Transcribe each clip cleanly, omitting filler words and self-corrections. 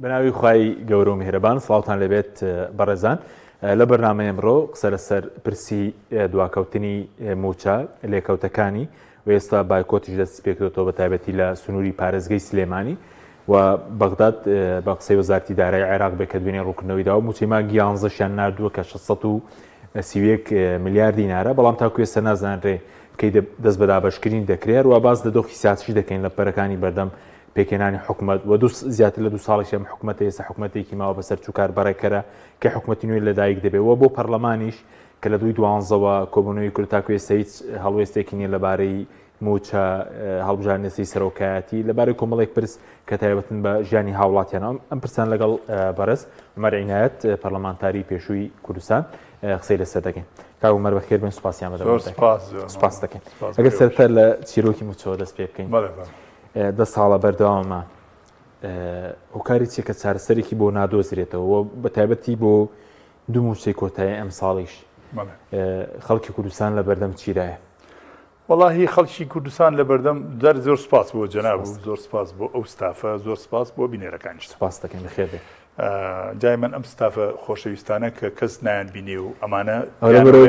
بەناوی خوای گەورە و میهرەبان سڵاوتان لێبێت بەڕێزان لە بەرنامەی ئەمڕۆ قسە لەسەر پرسی دواکەوتنی موچە لێکەوتەکانی و ئێستا بایکۆتیش دەستی پێکردۆتەوە بە تایبەتی لە سنووری پارێزگەی سلێمانی و بەغداد بە قسەی وەزارتی دارای عێراق بێ کە دوێنێ ڕوونکردنەوەی داوە موچەی مانگی یانزەشیان ناردووە کە 631 ملیار دینارە بەڵام تاکو ئێستا نازانرێ کەی دەست بە دابەشکردنی دەکرێت هەروە باس لە دۆخی سیاسیش دەکەین لە پەرەکانی بەردەم پێکهێنانی حکومەت و دوو زیاتر لە دوو ساڵیش ئەم حکومەتە ئێستا حکومەتێکی ماوە بەسەر چوو بەڕێکەرە کە حکومەتی نوێ لەدایک دەبێت و بۆ پەرلەمانیش کە لە دووی دوانزەوە کۆبوونەوەی کرد تاکو ئێستا هیچ هەڵوێستێکی نییە لەبارەی مووچە هەڵبژاردنی سەرۆکایەتی لەبارەی کۆمەڵێک پرس کە تایبەتن بە ژیانی هاوڵاتیان ئەم پرسان لەگەڵ بەڕێز عومەر عینایەت پەرلەمانتاری پێشووی کوردستان قسەی لەسەر دەکەین کاک عومەر بەخێر بێن سوپاسیان بەدەم سوپاس دەکەین ئەگەر سەرەتا لە چیرۆکی مووچەوە دەست پێ بکەین دە ساڵە بەردەوامە هۆکاری چیە کە چارەسەرێکی بۆ نادۆزرێتەوە بە تایبەتی بۆ دوو مووچەی کۆتایی ئەم ساڵیش خەڵکی کوردستان لە بەردەم چیدایە؟ وەڵاهی خەڵکی کوردستان لە بەردەم دەر زۆر سپاس بۆ جەناب و زۆر سپاس بۆ ئەو ستافە زۆر سپاس بۆ بینەرەکانیش سپاس دەکەین بەخێر بێ جای من ئەم ستافە خۆشەویستانە کە کەس نایان بینێ و ئەمانە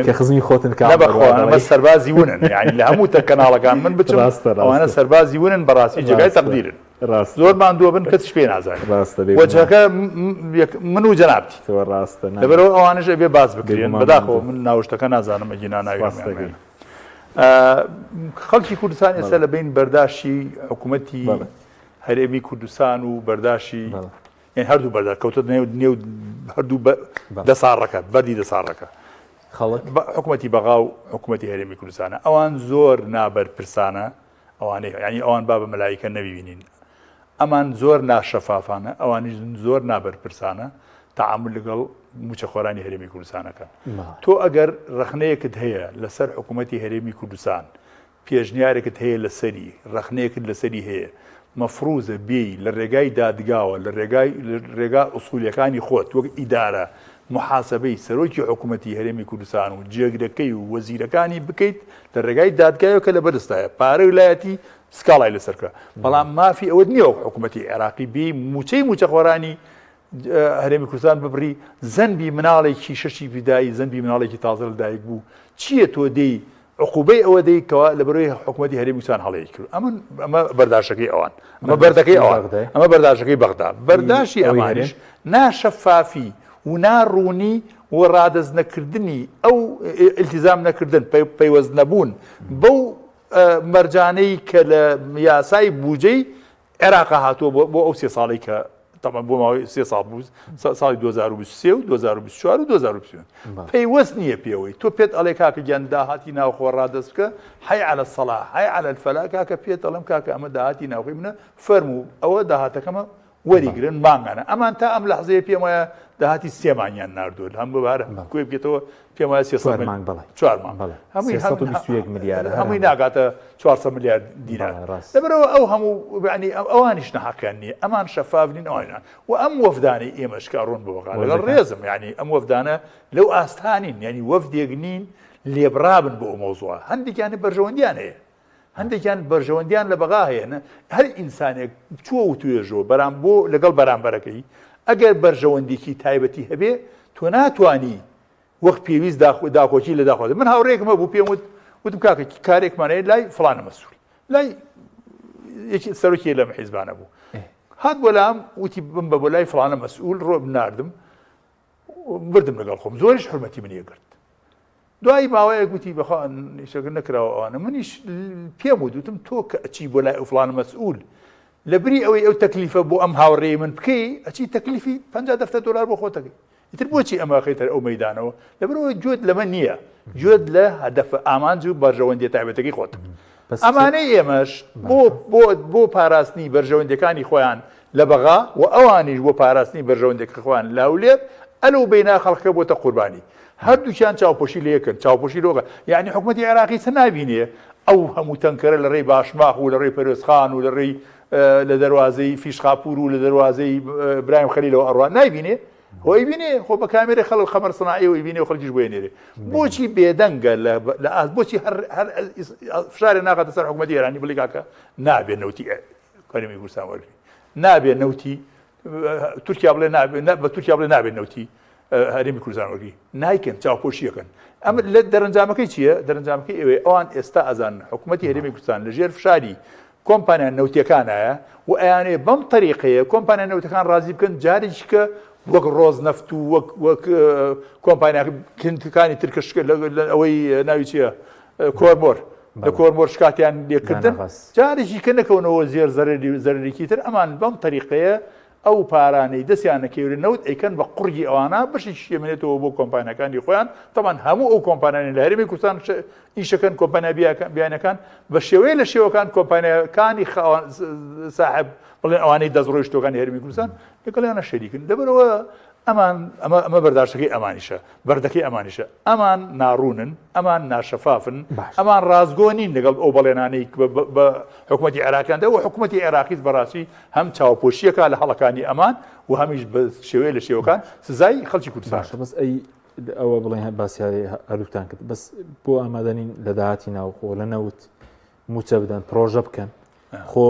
کە خزمی خۆتن کە بەخوا ئەمە سەربازی ونن یعنی لە هەموو تە کەناڵەکان من بچم ئەوانە سەربازی ونن بەڕاستی جێگای تەقدیرن زۆر ماندووە بن کەسیش پێ نازانێت وەجهەکە من و جەنابتی ڕاستە لەبەرەوە ئەوانش ئەبێ باس بکرێن بەداخەوە من ناوشتەکە نازانم ئەگینا ناوی خەڵکی کوردستان ئێستا لە بین بەرداشی حکوومەتی هەرێمی کوردستان و بەرداشی یعنی هەردوو بەردا کەوتە نێو نێو هەردوو دەساڕەکە بەردی دەساڕەکە خەڵک حکوومەتی بەغا و حکوومەتی هەرێمی کوردستانە ئەوان زۆر نابەرپرسانە ئەوانەی ینی ئەوان با بە مەلایکە نەبیبینین ئەمان زۆر ناشەفافانە ئەوانیش زۆر نابەرپرسانە تعامل لەگەڵ موچەخۆرانی هەرێمی کوردستانەکەن تۆ ئەگەر ڕخنەیەکت هەیە لەسەر حکوومەتی هەرێمی کوردستان پێشنیارێکت هەیە لەسەری، ڕەخنەیەکت لەسەری هەیە، مەفروزە بێی لە ڕێگای دادگاوە، لە ڕێگای ڕێگا ئوسولیەکانی خۆت وەک ئیدارە موحاسەبەی سەرۆکی حکومەتی هەرێمی کوردستان و جێگرەکەی و وەزیرەکانی بکەیت لە ڕێگای دادگایەوە کە لەبەردەستایە پارە ولایەتی سکاڵای لەسەر بکە بەڵام مافی ئەوەت نییە وەک حکومەتی عێراقی بێی موچەی موچەخۆرانی هەرێمی کوردستان ببڕی زەنبی مناڵێکی شەشی فیدایی زەنبی مناڵێکی تازە لەدایک بوو چییە تۆ دێی عقوبەی ئەوە دەی کەوا لە بەرەوەی حکوومەتی هەرێمی کوردستان هەڵەیەکی کرد ئەمن ئەمە بەرداشەکەی ئەوان ئەمە بەردەکەی ئەوان ئەمە بەرداشەکەی بەغدا بەرداشی ئەمانیش ناشەفافی و ناڕوونی و ڕادەست نەکردنی ئەو التزام نەکردن پەیوەست نەبوون بەو مەرجانەی کە لە یاسای بودجەی عێراقا هاتووە بۆ ئەو سێ ساڵی کە تەبعەن بۆ ماوەی سێ ساڵ بوو ساڵی 2023 و 2024 و 2025 پەیوەست نییە پێوەی تۆ پێت ئەڵێ کاکە گیان داهاتی ناوخۆ ڕادەست بکە حەی عەلە سەڵا حەی عەلە الفەلا کاکە پێت ئەڵێم کاکە ئەمە داهاتی ناوخۆی منە فەرموو ئەوە داهاتەکەمە وەریگرن مانگانە ئەمان تا ئەم لەحزەیە پێم وایە داهاتی سێ مانگیان ناردووە هەم بەبارە کوێ بکێتەوە پێم وایە 300 مانگ بەڵێ چوار مانگ بەڵێ هەمووی 321 ملیار هەمووی ناگاتە 400 ملیار دینار لەبەرەوە ئەو هەموو یعنی ئەوانیش نەحەقیان نییە ئەمان شەفاف نین ئەوانە و ئەم وەفدانەی ئێمەش کە ڕۆن بۆ بەغا لەگەڵ ڕێزم یعنی ئەم وەفدانە لەو ئاستانین یعنی وەفدێک نین لێبرابن بۆ ئەو مەوزوعە هەندێکیان بەرژەوەندیان هەیە هەندێکیان بەرژەوەندیان لە بەغا هەیە نە هەر ئینسانێک چووە وتوێژەوە بەرام بۆ لەگەڵ بەرامبەرەکەی ئەگەر بەرژەوەندێکی تایبەتی هەبێ تۆ ناتوانی وەک پێویست داکۆکی لە داخوازی من هاوڕێکم هەبوو پێم وت وتم کاکە کارێکمان هەیە لای فڵانە مەسول لای یەکی سەرۆکی لەم حیزبانە بوو هات بۆ لام وتی بم بە بۆ لای فڵانە مەسئول ڕۆ ناردم بردم لەگەڵ خۆم زۆریش حرمەتی منی گرت دوای ماوەیەک وتی بەخوا ئیشەکە نەکراوە ئەوانە منیش پێم وت وتم تۆ کە ئەچی بۆ لای ئەو فڵانە مەسئول لە بری ئەوەی ئەو تەکلیفە بۆ ئەم هاوڕێی من بکەی ئەچی تەکلیفی 50 دەفتەر دۆلار بۆ خۆتەکەی ئیتر بۆچی ئەمە ئەخەیتە ئەو مەیدانەوە لەبەرئەوە گوێت لەمە نییە گوێت لە هەدەفە ئامانج و بەرژەوەندیە تایبەتەکەی خۆت ئەمانەی ئێمەش بۆ بۆ بۆ پاراستنی بەرژەوەندیەکانی خۆیان لە بەغا و ئەوانیش بۆ پاراستنی بەرژەوەندیەکە خۆیان لە هەولێر ئەلو بەینا خەڵکەکە بۆتە قوربانی هەردووکیان چاوپۆشی لە یەکن چاوپۆشی لۆگە یعنی حکومەتی عێراقی چ نابینێ ئەو هەموو تەنکەرە لە ڕێی باشماخ و لە ڕێی پەروێزخان و لە ڕێی لە دەروازەی فیشخاپور و لە دەروازەی برایم خەلیلەوە ئەڕوا نایبینێ خۆ ئەیبینێ خۆ بە کامێرەی خەڵک قەمەر سناعی و ئەیبینێ و خەڵکیش بۆی نێرێ بۆچی بێدەنگە لە ئاست بۆچی هەر هەر فشارێ ناخاتە سەر حکومەتی ئێرانی بڵی کاکە نابێ نەوتی هەرێمی کوردستان وەرگری نابێ نەوتی تورکیا بڵێ بە تورکیا بڵێ نابێت نەوتی هەرێمی کوردستان وەرگری نایکەن چاوپۆشیەکەن ئەمە لە دەرەنجامەکەی چییە دەرەنجامەکەی ئەوێ ئەوان ئێستا ئەزان حکوومەتی هەرێمی کوردستان لە ژێر فشاری کۆمپانیا نەوتیەکانایە و ئەیانێ بەم تەریقەیە کۆمپانیا نەوتەکان ڕازی بکەن جارێکی کە وەک ڕۆز نەفت و وەک وەک کۆمپانیاکانی تر کە ئەوەی ناوی چییە کۆرمۆر لە کۆرمۆر شکاتیان لێکردن جارێکی کە نەکەونەوە زێر زەرەری تر ئەمان بەم تەریقەیە ئەو پارانەی دەستیان نەکەوێت نەوت ئەیکەن بە قوڕگی ئەوانە بەشێکیشی ئەمێنێتەوە بۆ کۆمپانیاکانی خۆیان تەبعەن هەموو ئەو کۆمپانیانەی لە هەرێمی کوردستان ئیشەکەن کۆمپانیا بیانەکان بە شێوەیە لە شێوەکان کۆمپانیاکانی ساحب بڵێن ئەوانەی دەستڕۆیشتوەکانی هەرێمی کوردستان لەگەڵیانە شەریکن لەبەرەوە ئەمان ئەمە ئەمە بەرداشەکەی ئەمانیشە بەردەکەی ئەمانیشە ئەمان ناڕوونن ئەمان ناشەفافن ئەمان ڕاستگۆ نین لەگەڵ ئەو بەڵێنانەی بە حکوومەتی عێراقیاندا و حکوومەتی عێراقیش بەڕاستی هەم چاوپۆشیەکە لە هەڵەکانی ئەمان و هەمیش بە شێوەیە لە شێوەکان سزای خەڵکی کوردستان باشە بەس ئەی ئەوە بڵێن باسی هەردووکتان کرد بەس بۆ ئامادەنین لە داهاتی ناوخۆ لە نەوت موچە بدەن پرۆژە بکەن خۆ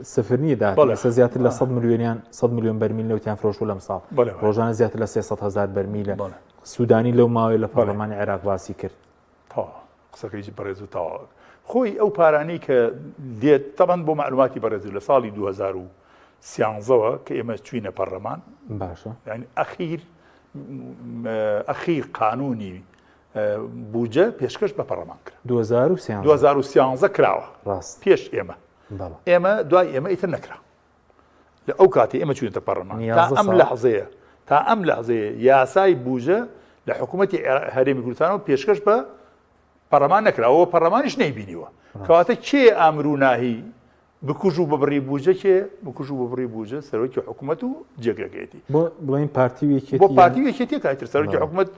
سفر نییە داهات ئێستا زیاتر لە 100 ملیۆنیان 100 میلیۆن بەرمیل نەوتیان فرۆشتووە لەم ساڵ ڕۆژانە زیاتر لە 300 هزار بەرمیلە سوودانی لەو ماوەیە لە پەرلەمانی عێراق باسی کرد قسەکەی بەڕێز و تەواو خۆی ئەو پارانەی کە دێت تەبەن بۆ معلوماتی بەڕێز لە ساڵی 2013ەوە کە ئێمە چوینە پەرلەمان باشە یعنی ئەخیر ئەخیر قانونی بودجە پێشکەش بە پەرلەمان کرا 2013 2013 کراوە ڕاست پێش ئێمە ئێمە دوای ئێمە ئیتر نەکرا لە ئەو کاتی ئێمە چوینەتە پەرلەمان تا ئەم لەحزەیە تا ئەم لەحزەیە یاسای بوجە لە حکوومەتی هەرێمی کوردستانەوە پێشکەش بە پەرلەمان نەکراوە پەرلەمانیش نەیبینیوە کەواتە کێ ئامر و ناهی بکوژ و ببڕی بوجە کێ بکوژ و ببڕی بوجە سەرۆکی حکوومەت و جێگرەکەیەتی بۆ بڵێن پارتی و یەکێتی بۆ پارتی و یەکێتی کاتر سەرۆکی حکوومەت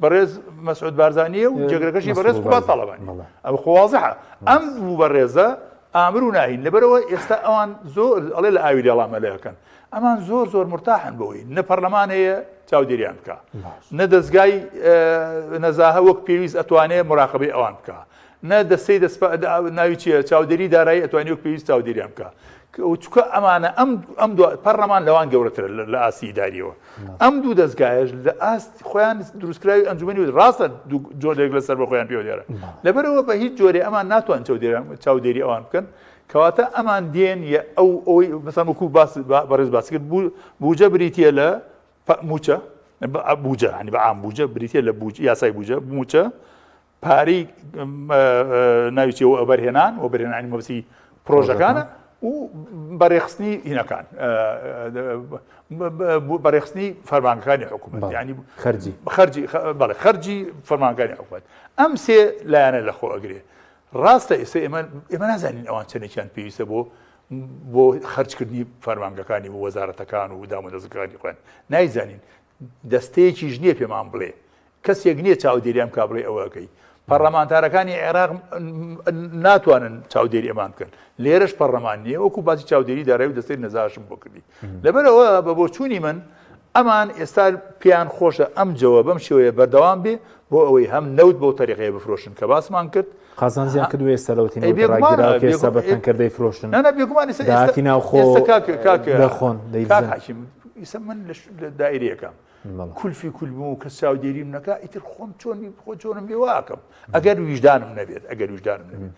بەڕێز مەسعود بارزانیە و جێگرەکەشی بەڕێز قوباد تاڵەبانی ئەمە خۆ وازحە ئەم دوو بەڕێزە ئامر و ناهین لەبەرەوە ئێستا ئەوان زۆر ئەڵێ لە ئاوی لێڵا مەلەکەن ئەمان زۆر زۆر مرتاحن بەوەی نە پەرلەمان هەیە چاودێریان بکە نە دەستگای نەزاهە وەک پێویست ئەتوانێ مراقبەی ئەوان بکە نە دەستەی دەست ناوی چیە چاودێری دارایی ئەتوانی وەک پێویست چاودێریان بکە چکە ئەمانە ئەم ئەم دو پەرلەمان لەوان گەورەترە لە ئاستی ئیداریەوە ئەم دوو دەستگایش لە ئاست خۆیان دروستکراوی ئەنجومی ڕاستە جۆرێک لەسەر بە خۆیان پێوە دیارە لەبەرەوە بە هیچ جۆرێ ئەمان ناتوان چاودێری ئەوان بکەن کەواتە ئەمان دێن یە ئەو ئەوەی مەسەن وەکو باس بەڕێز باس کرد بوجە بریتە لە موچە بوجە هەنی بە عام بوجە بریتە لە یاسای بوجە موچە پارەی ناوی چیە وەبەرهێنان وەبەرهێنانی مەبەستی پرۆژەکانە و بەڕێخستنی هینەکان بەڕێخستنی فەرمانگەکانی حکوومەت ینی خەرجی خەرجی بەڵێ خەرجی فەرمانگانی حکوومەت ئەم سێ لایەنە لە خۆ ئەگرێ ڕاستە ئێستا ئێمە ئێمە نازانین ئەوان چەندێکیان پێویستە بۆ بۆ خەرجکردنی فەرمانگەکانی و وەزارەتەکان و دامودەزگەکانی خۆیان نایزانین دەستەیەکیش نییە پێمان بڵێ کەسێک نییە چاودێریان بکا بڵێ ئەوە ئەکەی. پەڕلەمانتارەکانی عێراق ناتوانن چاودێری ئەمان بکەن. لێرەش پەڕلەمان نییە، وەکو باسی چاودێری دارایی و دەستەی نەزاهەشم بۆ کردی. لەبەرئەوە بە بۆچوونی من ئەمان ئێستا پێیان خۆشە ئەم جەوە بەم شێوەیە بەردەوام بێ بۆ ئەوەی هەم نەوت بەو تەریقەیە بفرۆشن کە باسمان کرد، قازانجیان کردووە ئێستا لەوەتی نەوت ڕاگیراوە کە ئێستا بە تەنکەر دەیفرۆشن. نا نا بێگومان ئێستا داهاتی ناوخۆ دەخۆن دەیدزن. کاک حەکیم ئێستا من لە دایرەیەکەم کولفی کولبم و کەس چاودێریم نەکا ئیتر خۆم چۆن خۆ چۆنم لێ واکەم ئەگەر ویژدانم نەبێت ئەگەر ویژدانم نەبێت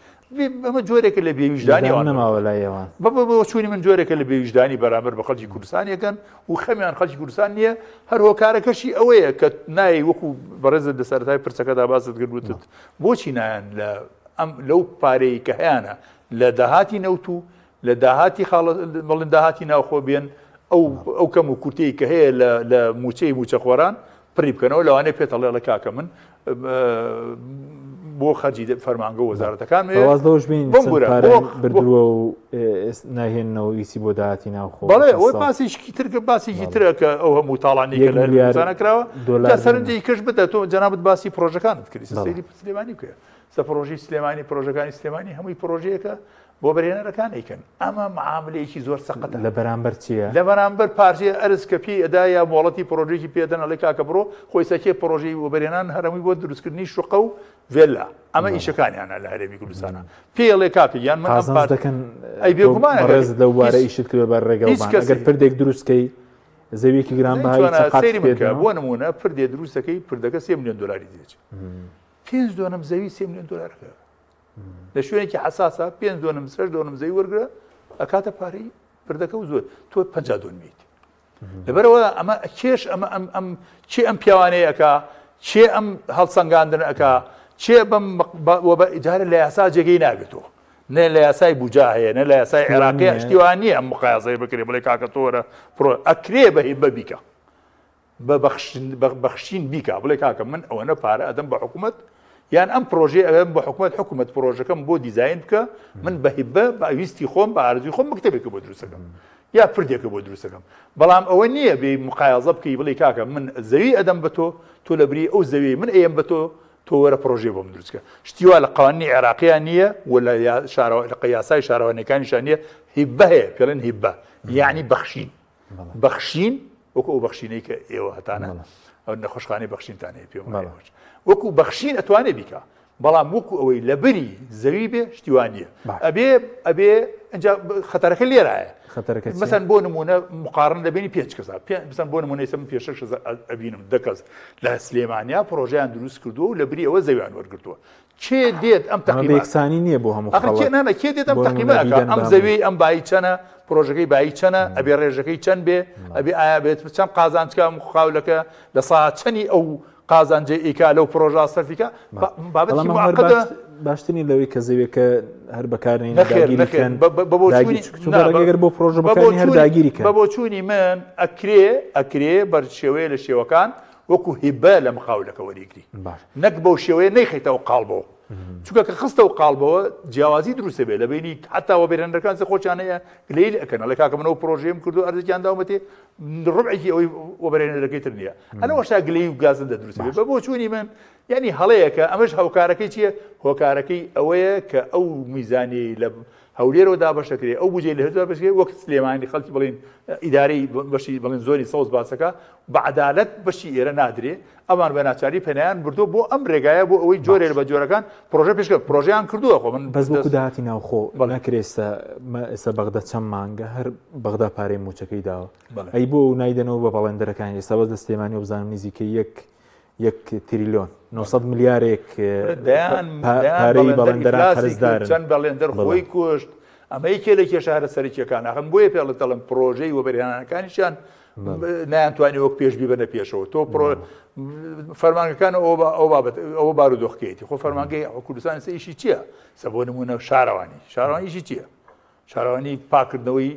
ئەمە جۆرێکە لە بێویژدانی ئەوان نەماوە لای ئەوان بەچوونی من جۆرێکە لە بێویژدانی بەرامبەر بە خەڵکی کوردستانیەکەن و خەمیان خەڵکی کوردستان نییە هەر هۆکارەکەشی ئەوەیە کە نای وەکو بەڕێزت لە سەرەتای پرسەکەدا باست کرد وتت بۆچی نایەن لە ئەم لەو پارەی کە هەیانە لە داهاتی نەوت و لە داهاتی خاڵە بەڵێن داهاتی ناوخۆ بێن ئەو ئەو کەم و کورتەی کە هەیە لە لە موچەی موچەخۆران پڕی بکەنەوە لەوانەیە پێت ئەڵێ ئەڵێ کاکە من بۆ خەرجی فەرمانگە و وەزارەتەکان واز لەوەش بین بۆم گورە پارەیان بردووە و ناهێننەوە ئیسی بۆ داهاتی ناوخۆ بەڵێ ئەوەی باسێکی تر کە باسێکی ترە کە ئەو هەموو تاڵانی کە لە ملیار کراوە دۆلار سەرنجی کەش بدە تۆ جەنابت باسی پرۆژەکانت کرد سەیری سلێمانی بکە سە پرۆژەی سلێمانی پرۆژەکانی سلێمانی هەمووی پرۆژەیەکە. وەبەرهێنەرەکان ئەیکەن. ئەمە معاملەیەکی زۆر سەقەتە. لە بەرامبەر چییە؟ لە بەرامبەر پارچەی ئەرز کە پێی ئەدا یا مۆڵەتی پڕۆژەیەکی پێ ئەدەن ئەڵێ کاکە بڕۆ خۆ ئێستا کێ پڕۆژەی وەبەرهێنان هەر هەمووی بۆ دروستکردنی شوقە و ڤێلا ئەمە ئیشەکانیانە لە هەرێمی کوردستانە پێی ئەڵێ کاکە گیان من ئەم قازانج پار دەکەن ئەی بێگومان ئەگەر بەڕێزت لەو بوارە هیچ ئیشت کردوە بە هیچ ڕێگەوبان ئەگەر کەسێک پردێک دروست کەی زەویەکی گرانبەهای چۆنە چەند قات سەیری پێ بکە دەنەوە؟ بۆ نمونە پردێ دروستەکەی پردەکە سێ ملیۆن دۆلاری تێچێ پێنج دۆنم زەوی سێ ملیۆن دۆلارەکە لە شوێنێکی حەساسە پێنج دۆنم شەش دۆنم زەوی وەرگرە ئەکاتە پارەی پردەکە و زۆر تۆ پ دۆنمیت لەبەرەوە ئەمە کێش ئەمە ئەم ئەم چێ ئەم پیاوانەیە ئەک چێ ئەم هەڵسەنگاندن ئەک چێ بەم جارە لە یاسا جێگەی نابێتەوە نە لە یاسای بجا هەیە نە لە یاسای عێراقی شتیوان نییە ئەم مقایەسەی بکرێ بڵێ کاکە تۆرە پرۆ ئەکرێ بە هیبە بیکە بە بەخشین بیکا بڵێ کاکە من ئەوەنە پارە ئەدەم بە حکوومەت یان ئەم پرۆژەی ئەدەم بە حکوومەت حکوومەت پرۆژەکەم بۆ دیزین بکە من بە هیبە بە ویستی خۆم بە ئارزوی خۆم مکتەبێکە بۆ دروستەکەم یا پردێکە بۆ دروستەکەم بەڵام ئەوە نییە بێ مقایەزە بکەی بڵێ کاکە من زەوی ئەدەم بە تۆ تۆ لە بری ئەو زەوی من ئەیەم بە تۆ تۆ وەرە پرۆژەی بۆم دروستکە شتیوا لە قوانینی عێراقیان نییە و لە لە یاسای شارەوانیەکانیشان نییە هیبە هەیە پێڵێن هیبە یعنی بەخشین بەخشین وەکو ئەو بەخشینەی کە ئێوە هەتانە ئەو نەخۆشخانەی بەخشینتان هەیە پێم وەکو بەخشین ئەتوانێ بیکا بەڵام وەکو ئەوەی لە بری زەوی بێ شتیوان نییە ئەبێ ئەبێ ئەجا خەتەرەکە لێرایە مەسەن بۆ نمونە مقارن لە بینی پێنج کەسا مەسەن بۆ نمونە ئێستا من پێ شەش کەس ئەبینم دە کەس لە سلێمانیا پرۆژیان دروست کردووە و لە بری ئەوە زەویان وەرگرتووە کێ دێت ئەم ئەمە تەقیمە یەکسانی نییە بۆ هەموو ئەخر کێ خەڵک نا نا کێ دێت ئەم بۆ تەقیمە نموونە ئەکا بیدەن ئەم بە هەموو زەوی ئەم بایی چەنە پرۆژەکەی بایی چەنە ئەبێ ڕێژەکەی چەند بێ ئەبێ ئایا بێت چەند قازانج کا مقاولەکە لە سا چەنی ئەو قازانجەی ئەیکا لەو پرۆژە سەرفیکا بابەتی بەڵام ئەمە هەر معقدە باش- باشتر نییە لەوەی کە زەویەکە هەر بەکارنێنی نەخێر داگیری نەخێر کەن بە بە- بە داگیر بۆچوونی چونکە نا ڕەنگە بە گەر بۆ پرۆژە بە بەکارنی هەر بۆچوونی داگیری کەن بە بۆچوونی من ئەکرێ ئەکرێ بەر شێوەیە لە شێوەکان وەکو هیبە لە مقاولەکە وەریگری باش نەک بەو شێوەیە نەیخەیتە ئەو قاڵبەوە چونکە کە خستە و قاڵبەوە جیاوازی دروستە بێ لە بینی حتا وەبەرهێنەرەکان سە خۆشیان هەیە گلەیی لێ ئەکەن ئەڵێ کاکە من ئەو پرۆژەیەم کردو ئەرزێکیان داومەتێ ڕبعێکی ئەوەی وەبەرهێنەرەکەی تر نییە ئەلەوەشا گلەیی و گازندە دروست بێ بە بۆچوونی من یعنی هەڵەیەکە ئەمەش هاوکارەکەی چییە هۆکارەکەی ئەوەیە کە ئەو میزانیەی لە هەولێرەوە دابەش دەکرێت ئەو بودجەی لە هەولێر دابەش دەکرێت وەک سلێمانی خەڵکی بڵێن ئیدارەی بەشی بڵێن زۆنی سەوز باسەکە بە عەدالەت بەشی ئێرە نادرێ ئەوان بە ناچاری پەنایان بردووە بۆ ئەم رێگایە بۆ ئەوەی جۆرێ بە جۆرەکان پرۆژە پێشکە پرۆژەیان کردووە خۆ من بەس وەکو داهاتی ناوخۆ ناکرێ ئێستا ئێستا بەغدا چەند مانگە هەر بەغدا پارەی مووچەکەی داوە ئەی بۆ نایدەنەوە بە بەڵێندەرەکان ئێستا بەس لە سلێمانی و بزانم نزیکەی یەک یەک تریلیۆن 900 ملیارێک پارەی بەڵێندەران قەرزدارن چەند بەڵێندەر خۆی کوشت ئەمە یەکێ لە کێشە هەرە سەرەکیەکان ئەخم بۆیە پێڵە دەڵێم پرۆژەی وەبەرهێنانەکانیشیان نایانتوانی وەک پێش بیبەنە پێشەوە تۆ پرۆ فەرمانگەکان ئەو بابەت ئەوە بارودۆخکەیەتی خۆ فەرمانگەی کوردستان سە ئیشی چییە سە بۆ نمونە شارەوانی شارەوانی ئیشی چییە شارەوانی پاکردنەوەی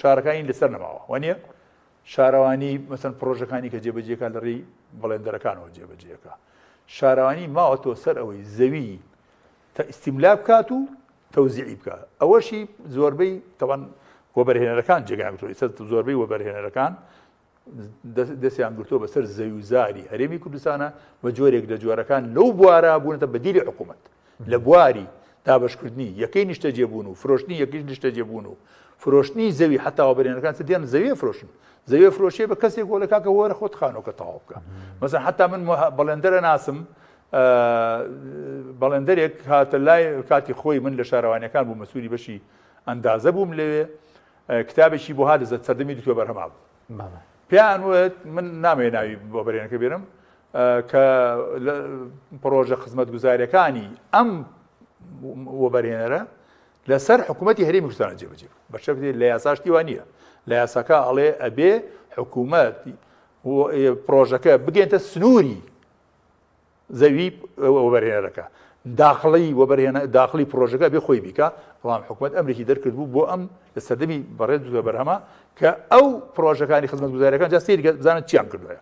شارەکانی لەسەر نەماوە وانە شارەوانی مەسەن پرۆژەکانی کە جێبەجێکە لە ڕێی بەڵێندەرەکانەوە جێبەجێەکە شارەوانی ماوەتەوە سەر ئەوەی زەوی تە ئیستیملا بکات و تەوزیعی بکات ئەوەشی زۆربەی تەوان وەبەرهێنەرەکان جێگایان گرتووە ئێستا زۆربەی وەبەرهێنەرەکان دەستیان گرتووە بەسەر زەویوزاری هەرێمی کوردستانە بە جۆرێک لە جۆرەکان لەو بوارە بوونەتە بەدیلی حکوومەت لە بواری دابشکردنی یەکەی نیشتەجێبوون و فرۆشتنی یەکەی نیشتەجێبوون و فرۆشتنی زەوی حتا وەبەرهێنەرەکان چ دێن زەویە فرۆشن زەویە فرۆشێ بە کەسێک وەڵێ کاکە وەرە خۆت خانۆکە تەواو بکە مەسەن حتا من بەڵێندەرە ناسم بەڵێندەرێک هاتە لای کاتی خۆی من لە شارەوانیەکان بوو مەسووری بەشی ئەندازە بووم لەوێ کتابێکی بۆ هات لە سەردەمی دکتۆر بەرهەما بوو پێیان وت من نامەوێ ناوی بۆ بەرێنەکە بێنم کە پرۆژە خزمەتگوزاریەکانی ئەم وەبەرهێنەرە لەسەر حکوومەتی هەرێمی کوردستان جێبەجێ بکە بە شەرتێ لە یاساش شتی وا نییە لە یاساکە ئەڵێ ئەبێ حکوومەت پرۆژەکە بگەێنتە سنووری زەوی وەبەرهێنەرەکە داخڵی وەبەرهێنە داخڵی پرۆژەکە بێ خۆی بیکا بەڵام حکوومەت ئەمرێکی دەرکردبوو بۆ ئەم لە سەردەمی بەڕێز دکتۆر بەرهەمە کە ئەو پرۆژەکانی خزمەتگوزاریەکان جا سەیری بزانن چیان کردووە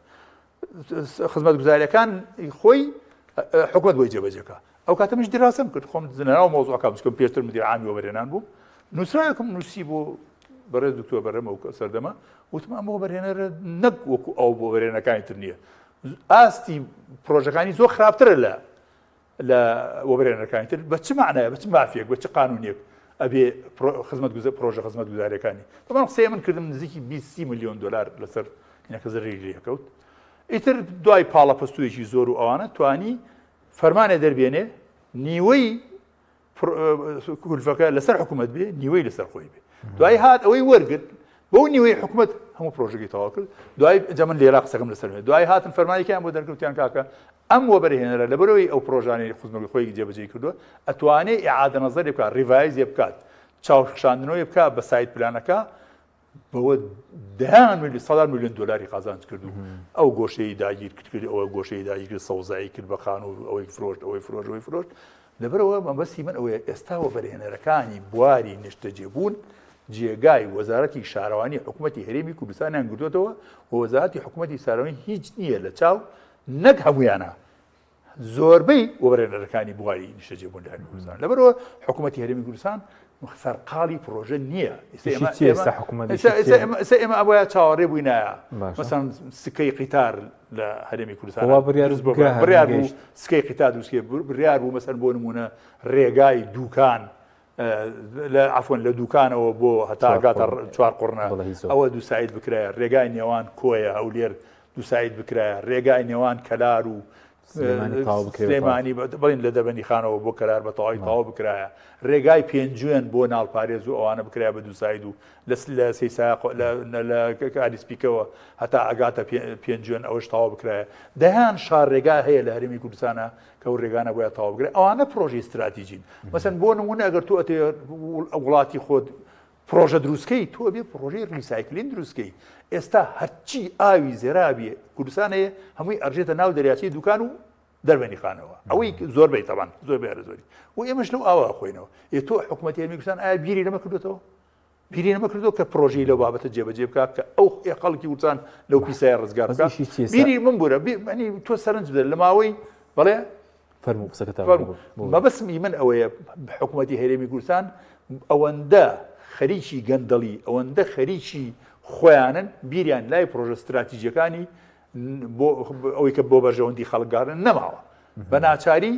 خزمەتگوزاریەکان خۆی حکومت بۆی جێبەجێکە ئەو کاتە منش دیراسەم کرد خۆم ناو مۆزوعەکە بچکم پێشتر مدیر عامی وەبەرهێنان بووم نووسراوێکم نووسی بۆ بەڕێز دکتۆر بەرهەمە و سەردەمە وتم ئەم وەبەرهێنەرە نەک وەکو ئەو بۆ وەبەرهێنەکانی تر نییە ئاستی پرۆژەکانی زۆر خراپترە لە لە وەبەرهێنەرەکانی تر بە چ معنایە بە چ مافێک بە چ قانونێک ئەبێ خزمەت گوزە پرۆژە خزمەت گوزاریەکانی بەڵام قسەی من کردم نزیکی 20 میلیۆن دلار لەسەر اینەکە زەرری لێکەوت ئیتر دوای پاڵە پستوویەکی زۆر و ئەوانە توانی فەرمانێ دەربێنێ نیوەی کولفەکە لەسەر حکوومەت بێ نیوەی لەسەر خۆی بێ دوای هات ئەوەی وەرگرت بەو نیوەی حکوومەت هەموو پرۆژەکەی تەواو کرد دوای جا من لێرا قسەکەم لەسەر بێ دوای هاتن فەرمانێکیان بۆ دەرکەوتیان کاکە ئەم وەبەرهێنەرە لەبەرەوەی ئەو پرۆژانەی خزمەتی خۆی جێبەجێ کردووە ئەتوانێ ئیعادە نەزەری بکات revise ێ بکات چاوخشاندنەوەی بکات بە site plan ەکە بەوە دەیان میلیۆن سەدان میلیۆن دۆلاری قازانج کرد و ئەو گۆشەی داگیر کرد ئەوە گۆشەی داگیر کرد سەوزایی کرد بە خانوو ئەوەی فرۆشت ئەوەی فرۆشت ئەوەی فرۆشت لەبەرەوە مەبەستی من ئەوەیە ئێستا وەبەرهێنەرەکانی بواری نیشتەجێبوون جێگای وەزارەتی شارەوانی حکوومەتی هەرێمی کوردستانیان گرتوێتەوە و وەزارەتی حکوومەتی سارەوانی هیچ نییە لە چاو نەک هەمویانە زۆربەی وەبەرهێنەرەکانی بواری نیشتەجێبوون لە هەرێمی کوردستان لەبەرەوە حکوومەتی هەرێمی کوردستان سەرقاڵی پرۆژە نییە ئێستا ئێمە ئەوە چاوەڕێ بووینایە مەسەن سکەی قیتار لە هەرێمی کوردستان بڕیار بوو سکەی قیتار دروستکێ بڕیار بوو مەسەن بۆ نمونە ڕێگای دوکان لە عفوەن لە دوکانەوە بۆ هەتا گاتە چوار قڕنە ئەوە دووساید بکرایە ڕێگای نێوان کۆیە هەولێر دووساید بکرایە ڕێگای نێوان کەلار و سلێمانی بڵین لە دەبەنی خانەوە بۆ کەلار بە تەواوی تەواو بکرایە ڕێگای پێنجوێن بۆ ناڵپارێز و ئەوانە بکرایە بە دووساید و لە لە سەیساق لە ئالیسپیکەوە هەتا ئەگاتە پێنجوێن ئەوەش تەواو بکرایە دەیان شار ڕێگا هەیە لە هەرێمی کوردستانە کە ئەو ڕێگانە بۆیە تەواو بکرێت ئەوانە پرۆژەی ستراتیجین مەسەن بۆ نمونە ئەگەر تۆ ئەتێ وڵاتی خۆت پرۆژە دروستکەی تۆ بێ پرۆژەی recycling دروستکەی ئێستا هەرچی ئاوی زێرابی کوردستان هەیە هەمووی ئەرژێتە ناو دەریاچەی دوکان و دەربەنی خانەوە ئەوەی زۆربەی تەبان زۆر بێرە زۆری و ئێمەش لەو ئاوا خۆینەوە ئێ تۆ حکوومەتی هەرێمی کوردستان ئایا بیری لەمە کردوێتەوە بیری لەمە کردو کە پرۆژەی لەو بابەتە جێبەجێ بکات کە ئەو ئێ خەڵکی کوردستان لەو پیسایە ڕزگار بکات بیری من بورە بی تۆ سەرنج بدە لە ماوەی بەڵێ فەرموو قسەکەتان مەبەستم ئی من ئەوەیە حکوومەتی هەرێمی کوردستان ئەوەندە خەریکی گەندەڵی ئەوەندە خەریکی خۆیانن بیریان لای پرۆژە ستراتیژیەکانی بۆ ئەوەی کە بۆ بەرژەوەندی خەڵکگارن نەماوە بە ناچاری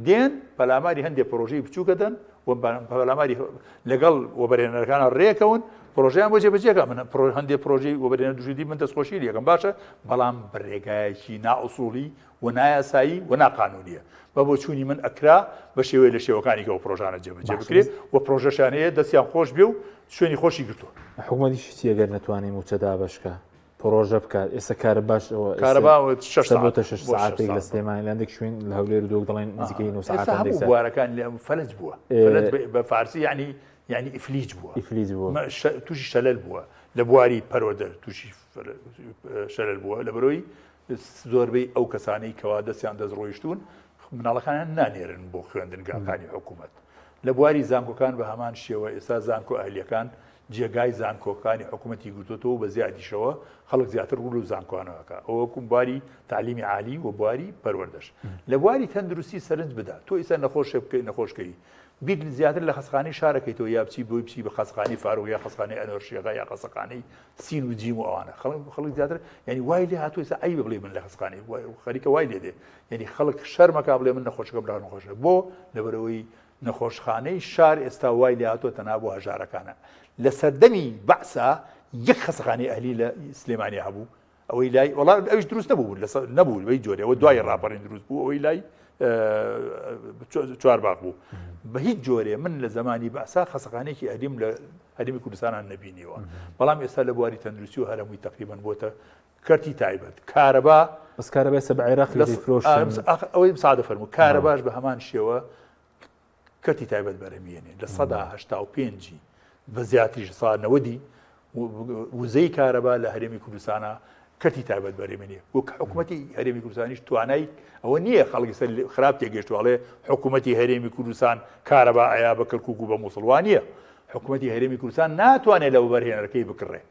دێن پەلاماری هەندێک پرۆژەی بچووکە دەن و پەلاماری لەگەڵ وەبەرێنەرەکانە ڕێکەون پرۆژیان بۆ جێبەجێکە من هەندێک پرۆژەی وەبەرێنە دوژدی من دەستخۆشی لەکەم باشە بەڵام بڕێگایەکی نائوسوڵی و نایاسایی و ناقانونیە بە بۆچوونی من ئەکرا بە شێوەیە لە شێوەکانی کە ئەو پرۆژانە جێبەجێ بکرێت و پرۆژەشان هەیە دەستیان خۆش بێ و شوێنی خۆشی گرتووە. حکومەتیش چی ئەگەر نەتوانێ مووچە دابەشکا پرۆژە بکات ئێستا کارەباش ئەوە کارەبا شەش سەر بۆتە شەش ساعتێک لە سلێمانی لە هەندێک شوێن لە هەولێر و دۆک دەڵێن نزیکەی نۆ ساعت ئێستا هەموو بوارەکان لە فەلەج بووە فەلەج بە فارسی یعنی یعنی ئیفلیج بووە ئیفلیج بووە تووشی شەلەل بووە لە بواری پەروەردە تووشی شەلەل بووە لە بەرۆی زۆربەی ئەو کەسانەی کەوا دەستیان دەست ڕۆیشتوون مناڵەکانیان نانێرن بۆ خوێندنگاکانی حکوومەت لە بواری زانکۆکان بە هەمان شێوە ئێستا زانکۆ ئەهلیەکان جێگای زانکۆکانی حکوومەتی گرتوتەوە بە زیادیشەوە خەڵک زیاتر ڕوو لەو زانکۆانەوەکە ئەوە وەکوم بواری تعلیمی عالی و بواری پەروەردەش لە بواری تەندروستی سەرنج بدە تۆ ئیسا نەخۆشێ بکەی نەخۆشکەی بیر زیاتر لە خەسخانەی شارەکەیتەوە یا بچی بۆی بچی بە خەسخانەی فاروق یا خەسخانەی ئەنۆرشێغا یا خەسەخانەی سین و جیم و ئەوانە خەڵک خەڵک زیاتر یعنی وای لێ هاتووە ئێستا عەیبە بڵێ من لە خەسخانەی خەریکە وای لێ دێ یعنی خەڵک شەرمەکا بڵێ من نەخۆشەکەم لە نەخۆشە بۆ لەبەرەوەی نەخۆشخانەی شار ئێستا وای لێ هاتووە تەنها بۆ هەژارەکانە لە سەردەمی بەعسا یەک خەسخانەی ئەهلی لە سلێمانی هەبوو ئەوەی لای وەڵا ئەویش دروست نەبوو لەسەر نەبوو بەی جۆرێ ئەوە دوای ڕاپەڕین دروست بوو ئەوەی لای چوارباغ بوو بە هیچ جۆرێ من لە زمانی بەسا خەسەخانێکی ئەریم لە هەرمی کوردستانان نەبینیوە بەڵام ئێستا لە بواری تەندروستی و هەرەمووی تقریبان بۆتە کەرتی تایبەت کارەبا بەس کارەبای سە بە عێراق ئەوەی سادە فەرموو کارەباش بە هەمان شێوە کەرتی تایبەت بەرهەمیێنێ 85% ی بە زیاتریش سا نەوەدی وزەی کارەبا لە هەرێمی کوردستانە کەرتی تایبەت بەرهەمێنێ وەک حکوومەتی هەرێمی کوردستانیش توانای ئەوە نییە خەڵکی سەر خراپ تێگەشتوواڵێ حکوومەتی هەرێمی کوردستان کارەبا ئەیا بە کەرکک و بە مووسڵوانیە حکوومەتی هەرێمی کوردستان ناتوانێت لە وەبەرهێنەرەکەی بکڕێ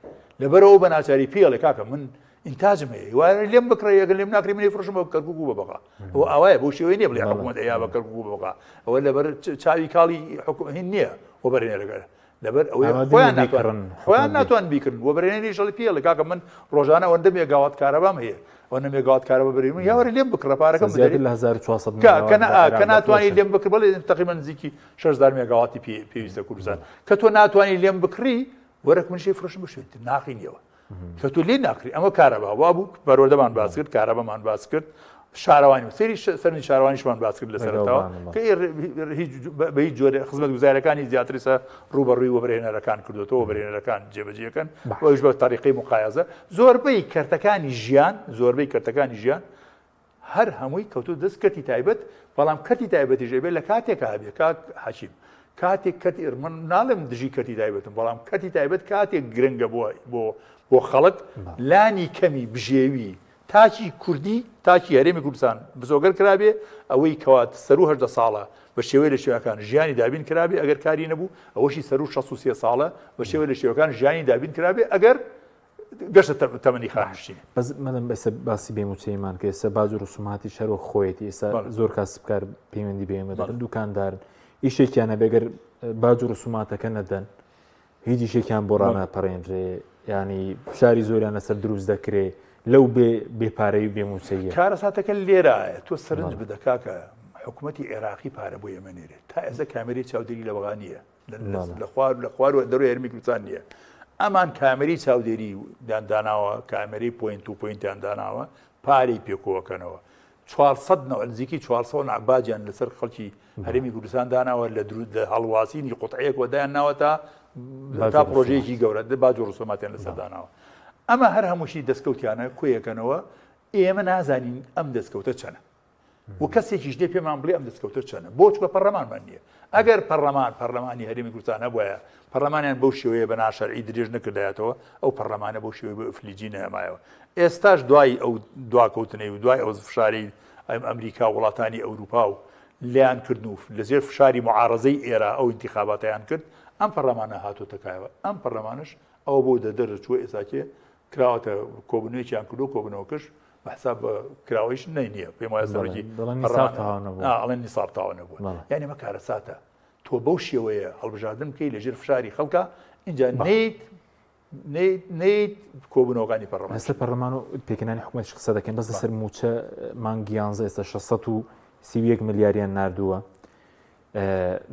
لەبەرەوە بە ناچاری پێڵێ کاکە من ئینتاجم هەیە وایە لێم بکڕێ ئەگەر لێم ناکرێ منی فرۆشم بە کەرکوک و بە بەغا ئەوە ئاوایە بەو شێوەیە نییە بڵێ حکوومەت ئەیا بە کەرکوک و بە بەغا ئەوە لەبەر چاوی کاڵی حکوم هین نییە وەبەرهێنەرەکە. لەبەر ئەوەی خۆیان ناتوانن خۆیان ناتوان بیکردن وە بەرێنی شەڵی پێڵ کاکە من ڕۆژانە ئەوەندە مێگاوات کارەبام هەیە ئەوەندە مێگاوات کارەبا بەرێ من یاوەرە لێم بکڕە پارەکەم زیاتر لە 1400 کە ناتوانانی لێم بکڕ بڵێ تقریبا نزیکی 6000 مێگاواتی پێویستە کوردستان کە تۆ ناتوانانی لێم بکڕی وەرە منشی فرۆشم بشوێنتر ناقینیەوە کە تۆ لێ ناکری ئەمە کارەبا وابوو پەروەردەمان باس کرد کارەبامان باس کرد شارەوانی و سەری سەرنج شارەوانیشمان باس کرد لە سەرەتاوە کە هیچ بە هیچ جۆرێ خزمەتگوزارەکانی زیاتریسە ڕووبەڕووی وەبەرهێنەرەکان کردوێتەوە وەبەرهێنەرەکان جێبەجێەکەن ئەوش بە تاریقی مقایەزە زۆربەی کەرتەکانی ژیان زۆربەی کەرتەکانی ژیان هەر هەمووی کەوتووە دەست کەرتی تایبەت، بەڵام کەرتی تایبەتیش ئەبێ لە کاتێکا هەبێ کاک حەکیم کاتێک کەرتی من ناڵێم دژی کەرتی تایبەتم بەڵام کەرتی تایبەت کاتێک گرنگە بۆ بۆ بۆ خەڵک لانی کەمی بژێوی تاکی کوردی تاکی هەرێمی کوردستان بزۆگەر کرابێ ئەوەی کەوا سەرو هەدە ساڵە بە شێوەی لە شێوەکان ژیانی دابین کرابێ ئەگەر کاری نەبوو ئەوەشی سەرو 63 ساڵە بە شێوەی لە شێوەکان ژیانی دابین کرابێ ئەگەر گەشتە تەمەنی خانەنشینی. بەس مەدەم ئێستا باسی بێ مووچەیمان کرد ئێستا باج و ڕسوماتیش هەر وەک خۆیەتی ئێستا زۆر کاسبکار پەیوەندی بە ئێمە دەکەن دوکاندارن ئیشێکیان هەبێ گەر باج و ڕسوماتەکە نەدەن هیچ ئیشێکیان بۆ ڕاناپەڕێنرێ ینی فشاری زۆریان لەسەر دروست دەکرێ لەو بێ بێپارەی و بێ مووچەیە. کارەساتەکە لێرایە تۆ سەرنج بدە کاکە حکوومەتی عێراقی پارە بۆ ئێمە نێرێت تا ئێستا کامێرەی چاودێری لە بەغا نییە لە خوار لە خوار و دەرەوەی هەرێمی کوردستان نییە ئەمان کامێرەی چاودێری دان داناوە کامێرەی point to point یان داناوە پارەی پێکۆکەنەوە 400 نەوە نزیکی 400 نعباجیان لەسەر خەڵکی هەرێمی کوردستان داناوە لە درود لە هەڵواسینی قوتعەیەک وەدایان ناوە تا تا پرۆژەیەکی گەورە باج و ڕسوماتیان لەسەر داناوە ئەمە هەر هەمووشی دەستکەوتیانە کۆیەکەنەوە ئێمە نازانین ئەم دەستکەوتە چەنە و کەسێکیش دێ پێمان بڵێ ئەم دەستکەوتە چەنە بۆ چکە پەرلەمانمان نییە ئەگەر پەرلەمان پەرلەمانی هەرێمی کوردستان هەبوایە پەرلەمانیان بەو شێوەیە بە ناشەرعی درێژ نەکردایەتەوە ئەو پەرلەمانە بەو شێوەیە بە ئفلیجی نەمایەوە ئێستاش دوای ئەو دواکەوتنەی و دوای ئەو فشاری ئەم ئەمریکا و وڵاتانی ئەوروپا و لیان کردن و لەژێر فشاری معارەزەی ئێرا ئەو انتخاباتیان کرد ئەم پەرلەمانە هاتۆتە کایەوە ئەم پەرلەمانش ئەوە بۆ دەدەرچووە ئێساکێ کراوەتە کۆبنەوەیان کردو کۆبنەوەکەش بە حساب بە کراوەیش نەی نییە پێم وایە سەرۆکی ئەڵێن نیساب تەواو نەبووە یعنی ئەمە کارەساتە تۆ بەو شێوەیە هەڵبژاردن بکەی لەژێر فشاری خەڵکە اینجا نیت نیت نیت کۆبوونەوەکانی پەرلەمان لەسەر پەرلەمان و پێکهێنانی حکوومەتیش قسە دەکەین بەس لەسەر مووچە مانگی یانزە ئێستا 631 ملیاریان ناردووە